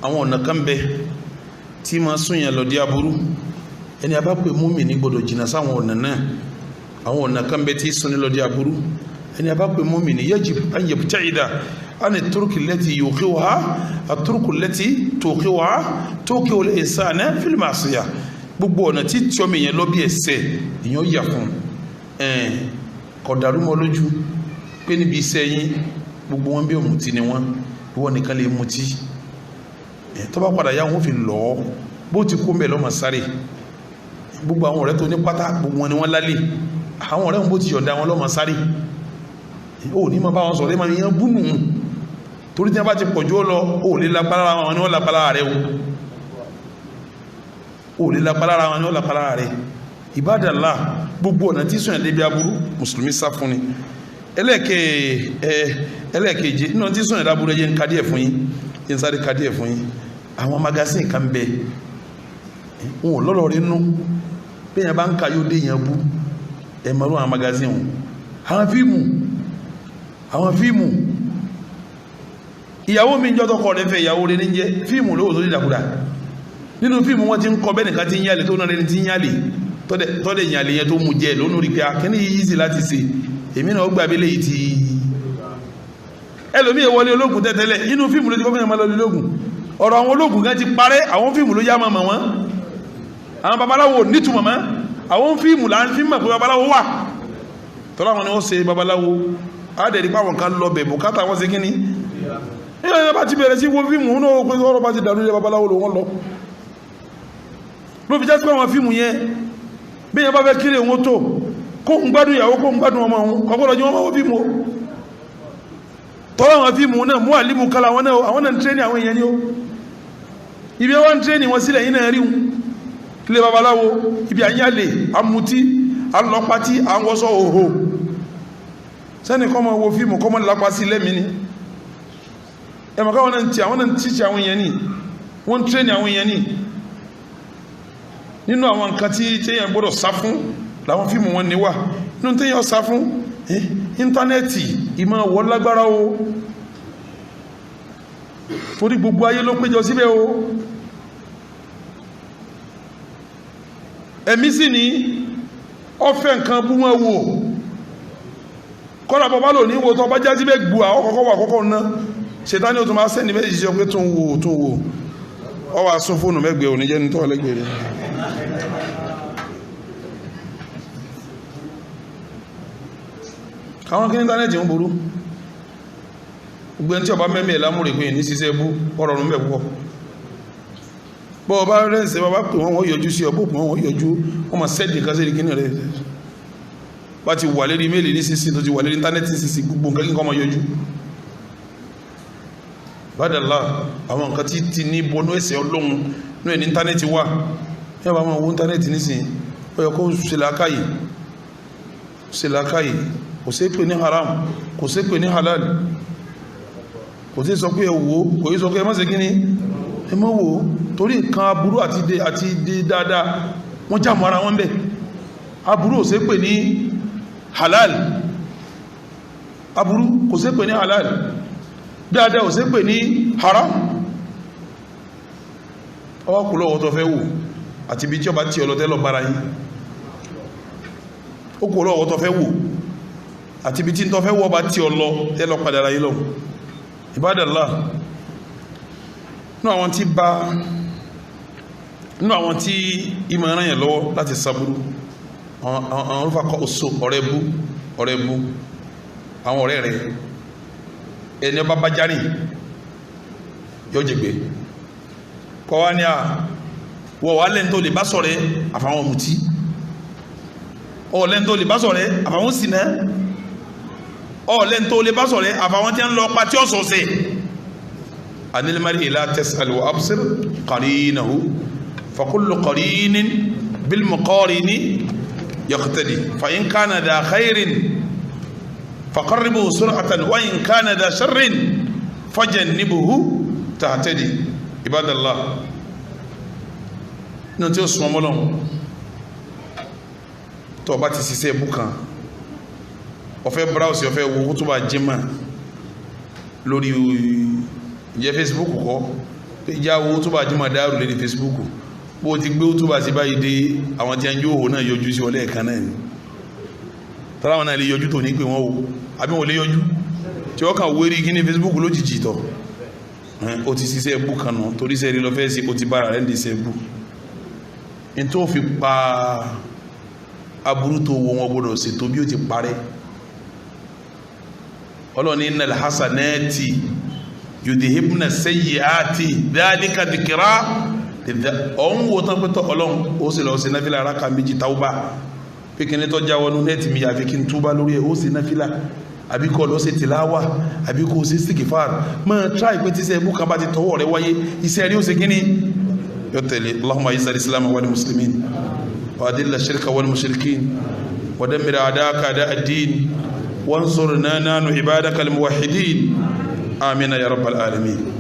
àwọn ọ̀nà kan bẹ tí máa súnyàn lọ dí aburú. Ẹni a bá pè mùmínì gbọdọ̀ jìnnà sáwọn ọ̀nà náà. Àwọn ọ̀nà kan bẹ tí súnni lọ dí aburú. Ẹni a bá pè mùmínì yajib an yabta'ida ani turuki lati yuqiha at-turuku lati tuqiha tuqi'u al-insana fil ma'siyah. Gbogbo ọ̀nà tí tí ọmọ èèyàn lọ bí ẹ̀ṣẹ̀ èèyàn yà fún kọ̀dàrú mọ́ lójú pé níbi iṣẹ́ yín gbogbo wọn bí ọ̀mùtí ni wọ́n, ìwọ nìkan lè mutí. Tó bá padà yá wọn fi lọ́ ọ bó ti kó mbẹ́ lọ́mọ sáré. Gbogbo àwọn ọ̀rẹ́ tó ní pátá gbogbo wọn ni wọ́n lálẹ́, àwọn ọ̀rẹ́ wọn bó ti yọ̀ǹda wọn lọ́mọ sáré. Ó ní ma bá wọn sọ̀rọ̀ ẹ máa yan búnú torí tí wọ́n bá ti pọ̀jù ó lọ, ó lè lápá lára wọn ni wọ́n lápá lára rẹ o, ó lè lápá lára wọn ni wọ́n lápá lára rẹ. Ìbádàlá gbogbo ọ̀nà tí sọ̀yàn débi aburú mùsùlùmí sá fún ni. Ẹlẹ́ẹ̀keje nínú tí sọ̀yàn dáburú ẹjẹ́ ń ka díẹ̀ fún yín, ń sáré ka díẹ̀ fún yín. Àwọn magasin kan bẹ wọn ò lọ́rọ̀ rí nú, bí yẹn bá ń ka yóò dé yẹn bú. Ẹ mọ̀rú àwọn magasin wọn, àwọn fíìmù, àwọn fíìmù. Ìyàwó mi ń jọ́ tọkọ rẹ fẹ́ ìyàwó rẹ ní jẹ́ fíìmù lówó tó dídàkudà. Nínú fíìmù wọn ti ń kọ bẹ́ẹ̀ nìkan ti ń yálè tó náà rẹni ti ń yálè tọ́dẹ̀ ìyàlè yẹn tó mú jẹ́ lónú rí pé akíní yìí sí láti ṣe èmi náà gbà abẹ́lé yìí ti ẹlòmíì wọlé ológun tẹ́tẹ́lẹ̀ inú fíìmù ló ti kọ́kọ́ yẹn máa lọ ológun. Ọ̀rọ̀ àwọn ológun kan ti parẹ́, àwọn fíìmù ló yá máa mọ̀ wọ́n. Àwọn babaláwo nítumọ̀ mọ́, àwọn fíìmù là ń fi mọ̀ pé babaláwo wà. Tọ́lá wọn ni wọ́n ṣe babaláwo á dẹ̀ rí pé àwọn kan lọ bẹ̀ bùkátà wọn ṣe kíní. Nígbà bá ti bẹ̀rẹ̀ sí wo fíìmù náà pé ọ̀rọ̀ bá ti dàrú ilé babaláwo ló wọ́n lọ. Ló fi jẹ́ sí pé àwọn fíìmù yẹn bí yẹn bá fẹ́ kéré wọn tó kó ń gbádùn ìyàwó kó ń gbádùn ọmọ òun ọgbọ́dọ̀ jí wọ́n máa wọ́n fíìmù o. Tọ́lá àwọn fíìmù náà mú àlímù kala àwọn náà, àwọn náà ń tírénì àwọn èèyàn ni ó. Ibi wọn ń tírénì wọn sílẹ̀ yín náà rí wọn. Ilé babaláwo ibi àyàlè amutí alọ́pàtí àwọn òhò. Sẹ́ni kọ́ máa wo fíìmù kọ́ máa lápá sí lẹ́mìí ni. Ẹ mọ̀ káwọn náà ń ti àwọn náà ń tíṣe àwọn èèyàn ní, wọ́n ń tírẹ́nì àwọn èèyàn ní. Nínú àwọn nǹkan tí téèyàn gbọ́dọ̀ sá fún làwọn fíìmù wọn ní wà. Nínú téèyàn sá fún íńtánẹ́ẹ̀tì, ìmọ̀ wọ́ lágbára o, torí gbogbo ayé ló péjọ síbẹ̀ o. Ẹ̀mí sì ní ọ̀fẹ́ nǹkan bú wọn wò, kọ́lá bọ́bá lò ní wo tó bá já síbẹ̀ gbù àwọn kọ́kọ́ wà kọ́kọ́ ná. Ṣètánì ó tún máa sẹ́ni méjì sọ pé tó ń wò tó ń wò, ọ wà sún fóònù mẹ́gbẹ̀ẹ́ òní jẹ́ ní tọ́ lẹ́gbẹ̀ẹ́ rẹ̀. Àwọn kí ní íńtánẹ́ẹ̀tì ń burú, gbogbo ẹni tí ọba mẹ́mí ẹ̀ lámúrè pé ní ṣiṣẹ́ bú ọ̀rọ̀ ọ̀run bẹ̀ púpọ̀. Bọ́ ọba rẹ̀ǹsẹ̀ bàbá pè wọ́n, wọ́n yọjú sí ọ, bó pè wọ́n, wọ́n yọjú, wọ́n máa sẹ́ẹ̀dì nǹkan sẹ́ẹ̀dì kíní rẹ̀. Bá ti wà lérí méèlì ní sísìn, tó ti wà lérí íńtánẹ́ẹ̀tì sísìn, gbogbo nǹkan kíkọ́ máa yọjú. Bàdàlá àwọn nǹkan tí ti ní bọnú ẹsẹ̀ Ọlọ́run ní ẹni íńtánẹ́ẹ̀tì wà. Ẹ bá máa wo íńtánẹ́ẹ̀tì nísìnyí, ó yẹ kó ṣe làákàyè, ṣe làákàyè. Kò sí pé ní haram, kò sí pé ní halal, kò sí sọ pé ẹ wò, kò sí sọ pé ẹ má ṣe kíní, ẹ má wò, torí nǹkan aburú àti dé dáadáa wọ́n já mọ́ ara wọn bẹ́ẹ̀. Aburú ò sí pé ní halal, aburú kò sí pé ní halal, dáadáa ò sí pé ní haram. Ọwọ́ kù lọ́wọ́ tó fẹ́ wò àti ibi tí ọba tí ọlọ́tẹ́ lọ bára yín. Ó kù lọ́wọ́ tó fẹ́ wò àti ibi tí ń tó fẹ́ wò ọba tí ọlọ́ tẹ́ lọ padà ara yín lọ. Ibadallah, nínú àwọn tí bá, nínú àwọn tí ìmọ̀ ẹran yẹn lọ́wọ́ láti sàbúrú, àwọn olùfàkọ́ oṣù ọ̀rẹ́ bú, ọ̀rẹ́ bú, àwọn ọ̀rẹ́ rẹ̀, ẹni ọba bá járìn yóò jẹgbẹ́. Kọ́ wá ní à wọ̀ wá lẹ́ni tó lè bá sọ̀rẹ́ àfàwọn mutí, ọ̀ lẹ́ni tó lè bá sọ̀rẹ́ àfàwọn sìnà, ọ̀ lẹ́ni tó lè bá sọ̀rẹ́ àfàwọn tí ń lọ patí ọ̀sọ̀ọ̀sẹ̀. Anil mar'i la tas'al wa absir qarinahu fa kullu qarinin bil muqarini yaqtadi fa in kana dha khairin faqarribuhu sur'atan wa in kana dha sharrin fajannibuhu tahtadi. Ibadallah, nínú tí ó sún ọmọ lọ́hùn, tó bá ti ṣiṣẹ́ ẹbú kan, ó fẹ́ browse, ó fẹ́ wo kútúbà jímà lórí ìjẹ́ Facebook kọ́, pé ìjà wo kútúbà jímà dáàrú lórí Facebook, bó ti gbé kútúbà sí báyìí dé, àwọn tí a ń jó òhò náà yọjú sí ọlẹ́ ẹ̀kan náà ni. Tọ́lá wọn náà lè yọjú tó ní pé wọ́n o, àbí wọn lè yọjú tí wọ́n kàn wérí kí ní Facebook lójijì tọ̀. Ó ti ṣiṣẹ́ ẹbú kan nù, torí sẹ́rí lọ fẹ́ sí, ó ti bára rẹ̀ ń di iṣẹ́ ẹbú. Ní tó fi pa aburú tó wo wọn gbọdọ̀ ṣètò bí ó ti parẹ́. Ọlọ́ni innal hasanati yudhibna sayyiati dhalika dhikra. Ọ̀hún wo tán pé tọ́ Ọlọ́run ó sì lọ sí náfìlà araka méjì tauba, pé kí ni tó jáwọ́ nú nẹ́ẹ̀tì mi àfi kí n túbá lórí ẹ̀, ó sì náfìlà, àbí kọ́ lọ sí tìláwà, àbí kó sí sìkìfàr. Máa tíráì pé tíṣẹ́ ibú kan bá ti tọwọ́ rẹ wáyé, iṣẹ́ rí ó sì kíní yóò tẹ̀lé. Allahumma izzal islam wal muslimin wa adilla shirka wal mushrikin wa dammir a'daka a'da ad-din wansurna nanu ibadaka al muwahhidin. Amina ya rabbal alamin.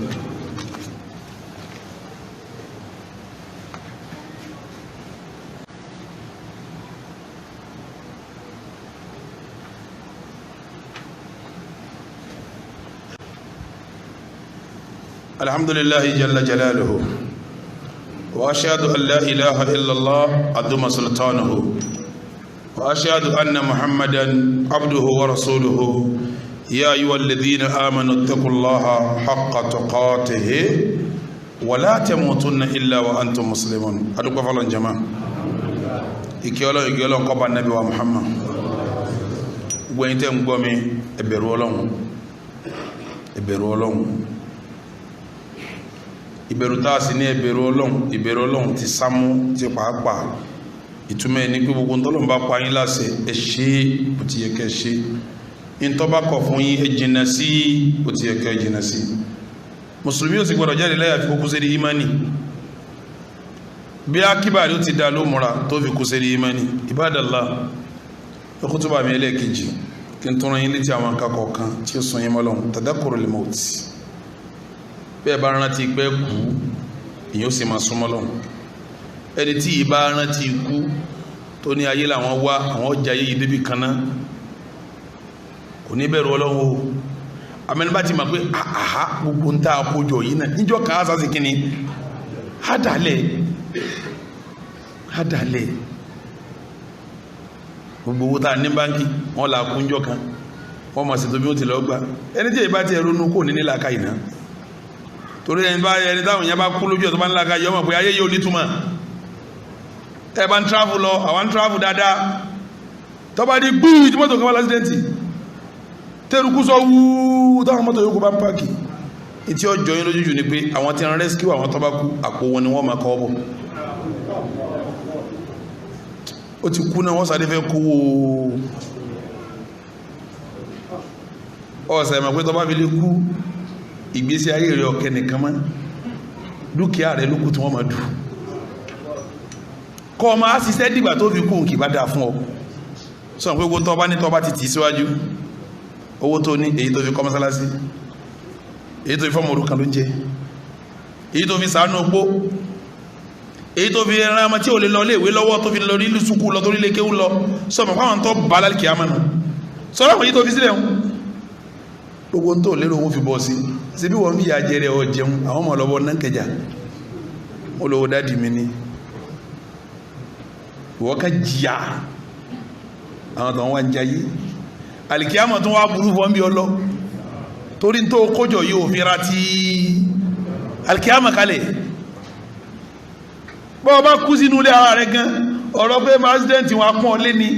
الحمد لله جل جلاله، وأشهد أن لا إله إلا الله عظم سلطانه، وأشهد أن محمدا عبده ورسوله. يا أيها الذين آمنوا اتقوا الله حق تقاته ولا تموتن إلا وأنتم مسلمون. أدوك فلان جماعة إكيولون إكيولون قبل النبي ومحمد وإنتم قومي إبرولون إبرولون. Ìbẹ̀rù tá a sì ní ìbẹ̀rù Ọlọ́run, ìbẹ̀rù Ọlọ́run ti sámú ti pàápàá. Ìtumọ̀ ẹ̀ ní pé gbogbo ntọ́lọ́run bá pa yín láṣẹ, ẹ ṣe é bó ti yẹ kẹ́ ẹ ṣe, ntọ́ bá kọ̀ fún yín, ẹ jìnnà sí bó ti yẹ kẹ́ ẹ jìnnà sí. Mùsùlùmí ò sì gbọdọ̀ jáde láyà fi kókó sẹ́rí ìmánì. Bí akíbàrí ó ti dá ló múra tó fi kó sẹ́rí ìmánì. Ibadallah, ẹkútúbà mi ẹlẹ́ẹ̀kejì kí n tún rán yín létí àwọn akakọ̀ kan tí ó sún yín mọ́ Ọlọ́run. Tadakkurul maut, Bẹ́ẹ̀ bá rántí pé kú, èyàn ó sì máa súnmọ́ lọ́hùn. Ẹni tí ì bá rántí ikú, tó ní ayé làwọn wá, àwọn ọjà ayé yìí débi kan náà, kò ní bẹ̀rù Ọlọ́run o. Àmẹ́ni bá ti mọ̀ pé àhá gbogbo ń tá a kójọ yìí náà níjọ́ kan á sá sí kínní, á dàlẹ̀, á dàlẹ̀. Gbogbo owó tá a ní báńkì wọn là kúnjọ kan, wọn mọ̀ sí tó bí wọ́n ti lọ gbà. Ẹni tí èyí bá ti ronú kò ní nílà ká ìná, torí ẹni bá ẹni táwọn èèyàn bá kú lójú ẹ̀ tó bá ń laka yọ ọmọ pé ayé yóò nítumọ̀. Ẹ bá ń travel lọ, àwọn ń travel dáadáa, tó bá di gbúù tí mọ́tò kan wá lásìdẹ́ǹtì, tẹ́rùkú sọ wúú, táwọn mọ́tò yòókù bá ń pààkì, etí ọjọ́ yín lójújù ni pé àwọn tí ń rescue àwọn tó bá kú, àpò wọn ni wọ́n máa kọ́ bọ̀. Ó ti kú náà, wọ́n sáré fẹ́ kówó. Ọ̀sẹ̀ mọ̀ pé tó bá fi lè kú, ìgbésí ayé rẹ̀ ọ̀kẹ́ nìkan mọ́, dúkìá rẹ̀ lókù tí wọ́n máa dù. Kọ́ ọ máa ṣiṣẹ́ dìgbà tó fi kú, nkì bá dáa fún ọ. Sọ pé owó tó bá ní, tó bá ti tì síwájú, owó tó ní, èyí tó fi kọ́ mọ́sálásí, èyí tó fi fọ́mọ òrukàn ló ń jẹ, èyí tó fi ṣàánú opó, èyí tó fi ran ọmọ tí ò lè lọ léèwé lọ́wọ́, tó fi lọ rí sùkú lọ, torí lè kéwú lọ, sọ mọ̀ fáwọn tó bá lálẹ́ kìá mọ́nu sọ́dọ̀ àwọn èyí tó fi sílẹ̀ ń gbogbo tó lérò wọn fi bọ́ sí síbí wọn fi yà jẹrẹ ọ jẹun. Àwọn ọmọ ọlọ́wọ́ náà kẹjà olówó dádì mi ni ìwọ ká jìyà, àwọn tó ń wá ń jayé alikiyama tó wá burú fún bí ọlọ, torí tó kójọ yóò fi ra ti alikiyama kalẹ̀. Bọ́ ọ bá kú sínú ilé ara rẹ gan, ọ̀rọ̀ pé president wọn apọ́n lé ni.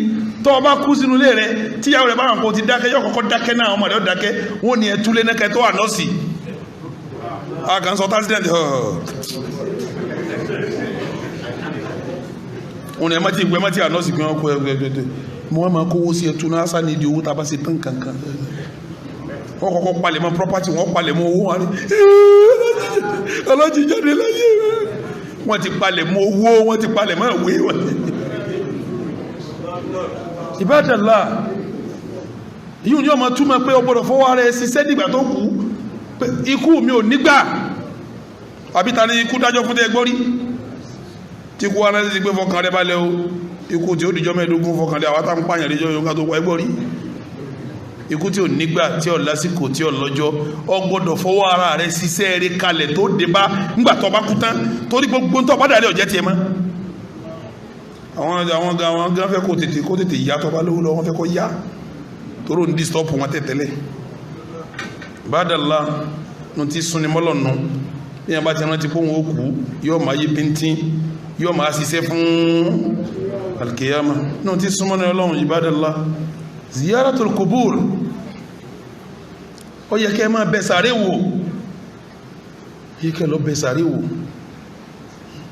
Tọ́ ọ bá kú sínú ilé rẹ, tíyàwó rẹ bá wọn kò ti dákẹ́, yóò kọ́kọ́ dákẹ́ náà, ọmọ rẹ ó dákẹ́, wọn ò ní ẹtú lé nẹ́kẹ́ tó wà nọ́ọ̀sì. A kàn sọ president wọn ni ẹ má ti gbẹ, ẹ má ti ànọ́ọ̀sì pé wọn kó ẹ mo wọn máa kówó sí ẹtú náà sá ní ìdí owó tá a bá ṣe tán kankan. Wọn kọ́kọ́ palẹ̀ mọ́ property, wọn palẹ̀ mọ́ owó wọn ni ọlọ́jì jáde láyé, wọ́n ti palẹ̀ mọ́ owó, wọ́n ti palẹ̀ mọ́ ìwé wọn. Ìbádàlá yíò ní ọmọ túmọ̀ pé o gbọ́dọ̀ fọwọ́ ara ẹ ṣiṣẹ́ nígbà tó kú, pé ikú mi ò nígbà. Àbí ta ni ikú dájọ́ fún tẹ́ gbọ́ rí tí ikú ara ti gbé fọkàn rẹ balẹ̀ o, ikú tí ó dìjọ́ 15 fọkàn rẹ, àwọn táwọn pààyàn lẹ́jọ́ yóò ká tó wọ ẹgbọ́ rí. Ikú tí ò nígbà, tí ò lásìkò, tí ò lọ́jọ́, o gbọ́dọ̀ fọwọ́ ara rẹ ṣiṣẹ́ eré kalẹ̀ tó dé bá ńgbà tó bá kú tán, torí gbogbo tó bá dàrí ọ̀jẹ́ tiẹ̀ mọ́. Àwọn gan fẹ́ kó tètè yá, tó bá lówó lọ, wọ́n fẹ́ kó yá, toró ń disturb wọn tẹ̀tẹ̀lẹ̀. Bàdàlá nu ti sunni mọ́lọ̀ nù, bí yẹn bá ti rántí pé òun ó kú, yóò máa yí bíntín, yóò máa ṣiṣẹ́ fún alkiyama. Nù ti súnmọ́ ní Ọlọ́run. Ìbádàlá, ziyaratul kubur, ó yẹ kẹ́ máa bẹ sàárè wò, yẹ kẹ́ lọ bẹ sàárè wò.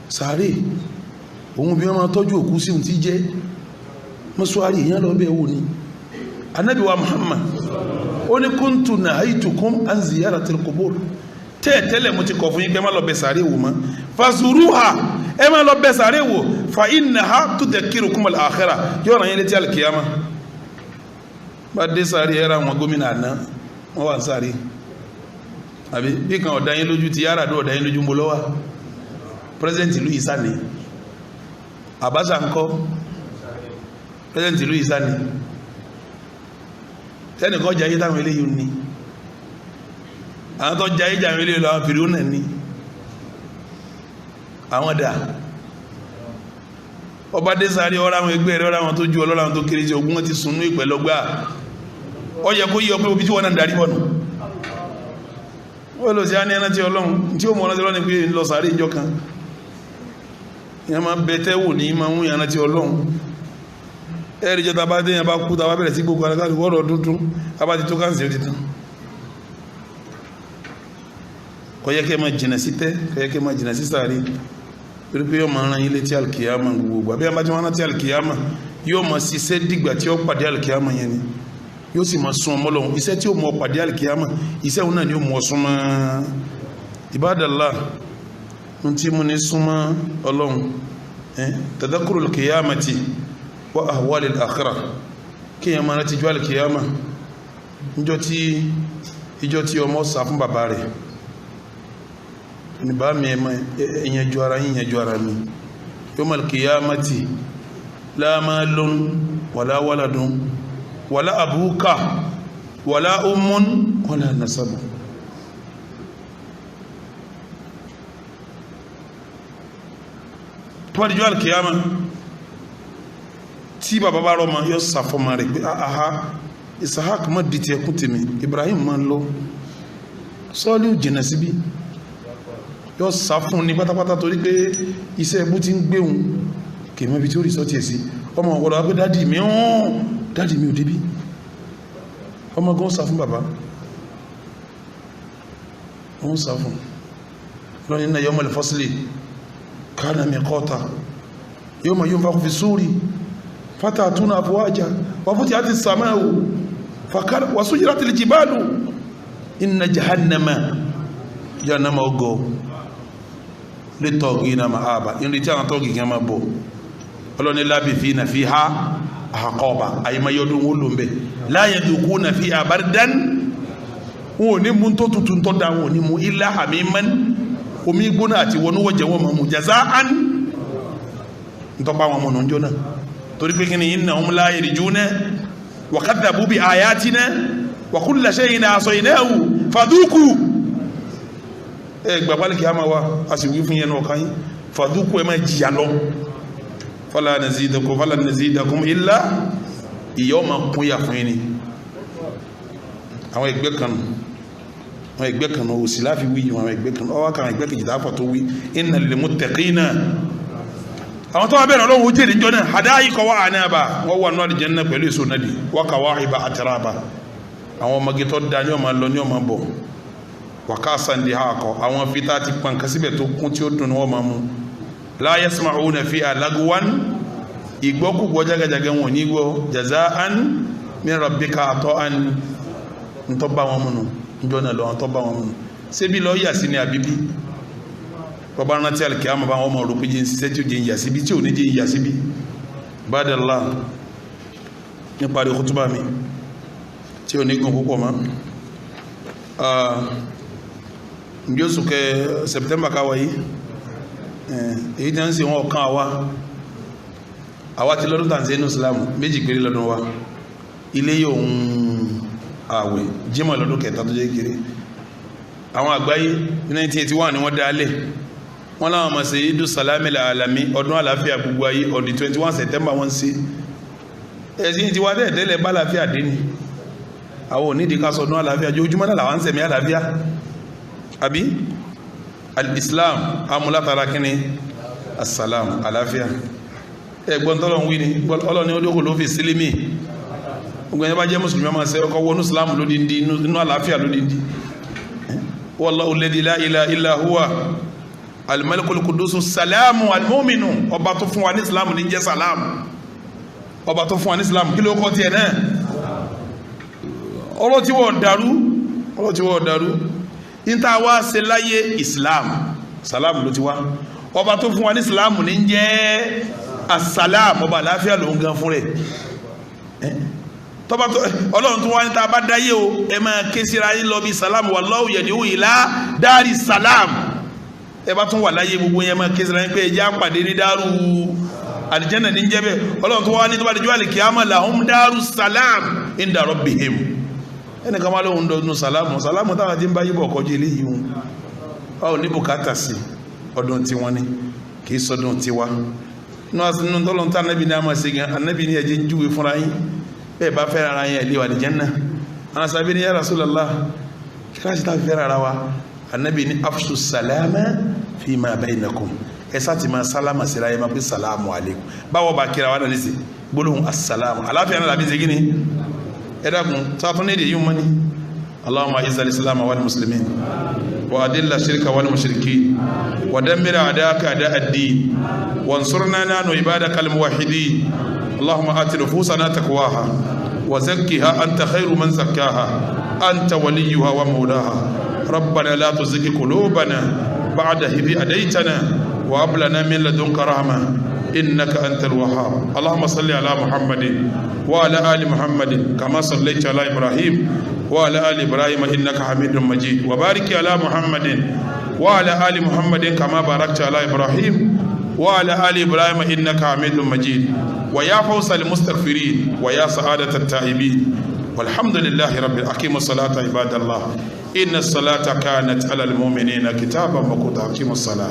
Sàárè òun bí wọ́n máa tọ́jú òkú sí ohun tí jẹ́ mọ́súárì, èèyàn lọ bẹ̀ wò ni. Ànábì wa Muhammad ó ní kuntu nahaytukum an ziyaratil kubur, tẹ́ẹ̀tẹ́lẹ̀ mo ti kọ̀ fún yín pé má lọ bẹ sàárè wò mọ́, fazuruha, ẹ má lọ bẹ sàárè wò, fa innaha tudhakkirukum al-akhirah, yóò ràn yín létí alkiyama. Bá dé sàárè ẹ̀rọ àwọn gómìnà àná wọ́n wà ń sàárè, àbí bí kan ọ̀dá yín lójú ti yára dó ọ̀dá yín lójú ń bọ́ lọ́wọ́ president ìlú yìí sáni, Abacha ńkọ́, president ìlú yìí sáni, tẹ́nìkan jayé táwọn eléyìí ní, àwọn tó jayé jàwọn eléyìí lọ, àwọn fìrí ó nà ní àwọn dà. Ọba dé sáré ọ̀rọ̀ àwọn ẹgbẹ́ rẹ̀, ọ̀rọ̀ àwọn tó ju ọlọ́rọ̀ àwọn tó kéré jẹ ogun, wọn ti sùn ní ìpẹ́ lọ́gbà. Ó yẹ kó yí ọ pé obi tí wọn náà darí bọ̀nù. Wọ́n lọ sí á ní ẹran tí Ọlọ́run tí ó mọ ọlọ́run tí Ọlọ́run pé ń lọ sáré ìjọ kan, ìyẹn máa bẹ tẹ́wò ní máa ń yàrá tí Ọlọ́run. Ẹ̀rí jọta bá dé yẹn bá kú, tá a bá bẹ̀rẹ̀ sí gbogbo ara káàkiri wọ́ọ̀rọ̀ dúdú, a bá ti tó káǹsì ó ti tán. Kò yẹ kí ẹ máa jìnà sí tẹ́, kò yẹ kí ẹ máa jìnà sí sáré, torí pé yóò máa rán yín létí alikiyama gbogbo. Àbí abájọ́ wọn rántí alikiyama, yóò máa ṣiṣẹ́ dìgbà tí ó pàdé alikiyama yẹn ni, yóò sì máa sún ọmọ lọ́hùn. Iṣẹ́ tí ó mọ pàdé alikiyama, iṣẹ́ òun náà ni ó mọ súnmọ́. Ìbádàlá ń tí mú ní súnmọ́ Ọlọ́run, tadhakkuru alikiyamati wa ahwali al-akhirah, kí èèyàn máa rántí jọ́ alikiyama, níjọ́ tí ìjọ́ tí ọmọ sá fún bàbá rẹ̀, Ní bá mi ẹ̀yẹn ju ara yín, yẹn ju ara mi. Yawmal qiyamati la malun wala waladun wala abuka wala ummun wala nasabu. Tó bá di jọ́ alkiyama, tí bàbá bá rọ́mọ, yóò sàfọ́mọ rẹ̀ pé aha, Isahak má di tiẹ̀ kún tèmi, Ibrahim má lọ, sọ́ọ́lì jìnnà síbí. Yóò sá fún ní pátápátá, torí pé iṣẹ́ ẹbú ti ń gbéhùn kì í mọ́ ibi tí ó rí sọ́tì ẹ̀ sí. Ọmọ ọ̀gọ́dọ̀ wá pé daddy mi ń daddy mi ò débí. Ọmọ gan sá fún bàbá, wọ́n sá fún lọ́nà. Inna yawmal fasli kana miqata yawma yunfakhu fi suri fatatuna afwaja wa futihati as-sama'u wa sujiratil jibalu inna jahannama jahannama ọgọ́ lè tọ́gì iná ma àbá irin tí àwọn tọ́gì kan máa bọ̀. Ọlọ́ni labithina fiha ahqaba, àyèmáyọ́dún wọn ló ń bẹ̀. La yadhuquna fiha bardan, wọn ò ní mú tó tutù tó da, wọn ò ní mú illa hamiman, omi gbóná àti wọnú wọ́jẹ̀ wọn mọ̀ mú jaza'an ntọ́pá wọn mọ̀ nùjọ́ náà, torí pé kíni innahum la yarjuna wa kadhabu bi ayatina wa kulla shay'in ahsaynahu fadhuku. Ẹ gbà pálí kí a máa wá, a sì wí fún yẹn náà kan yín, fadhuku, ẹ máa jìyà lọ. Fala nazidakum, fala nazidakum illa, ìyà ọmọ kún yà fún yín ni. Àwọn ẹgbẹ́ kan, àwọn ẹgbẹ́ kan náà òsì láfi wí yìí. Àwọn ẹgbẹ́ kan ọwọ́ kan, ẹgbẹ́ kejì dáfọ̀ tó wí innal lil muttaqina, àwọn tó wà bẹ̀rẹ̀ ọlọ́run ó jèrè níjọ́ náà. Hadaiqa wa anaba, wọ́n wà ní àlùjánnà pẹ̀lú èso náà di wa kawa'iba atraba, àwọn ọmọge tó da ní ọmọ lọ ní ọmọ bọ̀. Wàkásán di ha kọ, àwọn fita ti pọn kásíbẹ̀ tó kún tí ó dùn wọ́n máa mú. La yasma'una fiha lagwan, ìgbọ́kúgbọ́ jágajàgẹ́ wọn ní gbọ́. Jaza'an min rabbika ata'an, ntọ́ bá wọn múnu njọ́ náà lọ, ntọ́ bá wọn múnu. Ṣébi lọ yà sí ni àbíbí bàbá rántí àlùkìyámà bá wọn mọ̀ rò pé jẹ́ ń ṣiṣẹ́ tí ó jẹ́ ń yà síbi tí ò ní jẹ́ ń yà síbi. Bádàlá, níparí kútúbà mi tí ò ní gùn púpọ̀ mọ́, ǹjẹ́ oṣù kẹ September káwà yìí, èyí tí wọ́n ń ṣe wọn ọ̀kan àwa, àwa ti lọ́dún tàǹsí inú Islam méjì péré lọ́dún wa, ilé yóò ń àwẹ̀ jímọ̀ lọ́dún kẹta tó jẹ́ kéré. Àwọn àgbáyé ní 1981 ni wọ́n dá lẹ̀, wọ́n láwọn ọmọ ṣe Idu Salami Alami, ọdún àlàáfíà gbogbo ayé. On the 21 September wọ́n ṣe. Ẹ̀sìn ti wá tẹ́lẹ̀ bá àlàáfíà dé ni, àwọn onídìí ká sọ ọdún àlàáfíà, ojoojúmọ́ náà làwọn ń sẹ̀mí àlàáfíà. Àbí al-Islam amúlátara kínní assalam, àlàáfíà. Ẹ̀gbọ́n tọ́lọ̀ ń wí ni, ọlọ́ni olóko ló fi sílímì. Gbogbo ẹni bá jẹ́ mùsùlùmí ọmọ ṣe ọkọ̀ wọnú Islam lódindi, inú àlàáfíà lódindi. Wallahu alladhi la ilaha illa huwa al-malikul qudusu salamu al-mu'minu. Ọba tó fún wa ní Islam ní jẹ́ salam. Ọba tó fún wa ní Islam, kí ló kọ́ tiẹ̀ náà? Ọ̀rọ̀ tí wọ́n dàrú, ọ̀rọ̀ tí wọ́n dàrú níta wá ṣe láyé, Islam salam ló ti wá. Ọba tó fún wa ní Islam ní jẹ́ asalam, ọba àlàáfíà ló ń gan fún rẹ̀. Tọ́ba tó ọlọ́run tó wá ní ta bá dáyé o, ẹ máa ké síra yín lọ bí salam. Wallahu yad'u ila dari salam. Ẹ bá tún wà láyé, gbogbo yẹn máa ké síra yín pé ẹ jẹ́ àpàdé ní dárú àlìjẹ́nà ní jẹ́ bẹ́ẹ̀. Ọlọ́run tó wá ní tó bá dijọ́ àlìkíyàmá, lahum daru salam inda rabbihim. Ẹnìkan máa lóhun dọdún salamu salamu táwọn tí ń bá yíbọ̀ kọjú eléyìí wọn ọ ní bùkátà sí ọdún tiwọn ni, kì í sọdún tiwa. Nínú tọ́lọ́n tá anábì ní a máa ṣe gan, anábì ní ẹ̀jẹ̀ ń júwe fúnra yín, bẹ́ẹ̀ bá fẹ́ràn ara yín ẹ̀ lé wà àlìjánnà. Àwọn sábẹ́ ní ya Rasulullah, kíláàsì tá a fi fẹ́ràn ara wa? Anábì ní afṣu salama fima bainakum, ẹ sá ti máa sálámà síra yẹn, máa pé salamu alaykum. Báwo bá kíra wa náà nísì gbólóhùn asalamu àláfíà náà làbí ṣe kí ni? Ẹ dákun, sáfún ní èdè yìí mọ́ ni. Allahumma izza al-islam wal muslimin wa adilla shirka wal mushrikin wa dammir a'daka a'da ad-din wansurna nahnu ibadaka al-muwahhidin. Allahumma ati nufusana taqwaha wa zakkiha anta khayru man zakkaha anta waliyuha wa mawlaha. Rabbana la tuzigh qulubana ba'da idh hadaytana wa hab lana min ladunka rahma innaka antal wahhab. Allahumma salli ala Muhammadin wa ala ali Muhammadin kama sallaita ala Ibrahim wa ala ali Ibrahim innaka Hamidum Majid wa barik ala Muhammadin Wa ala ali Muhammadin kama barakta ala Ibrahim wa ala ali Ibrahim innaka Hamidum Majid. Wa ya fawzal mustaghfirin wa ya sa'adatat ta'ibin. Walhamdulillahi rabbil aqimu salata ibadallah. Inna salata kanat ala al-mu'minina kitaban mawquta. Aqimu salat.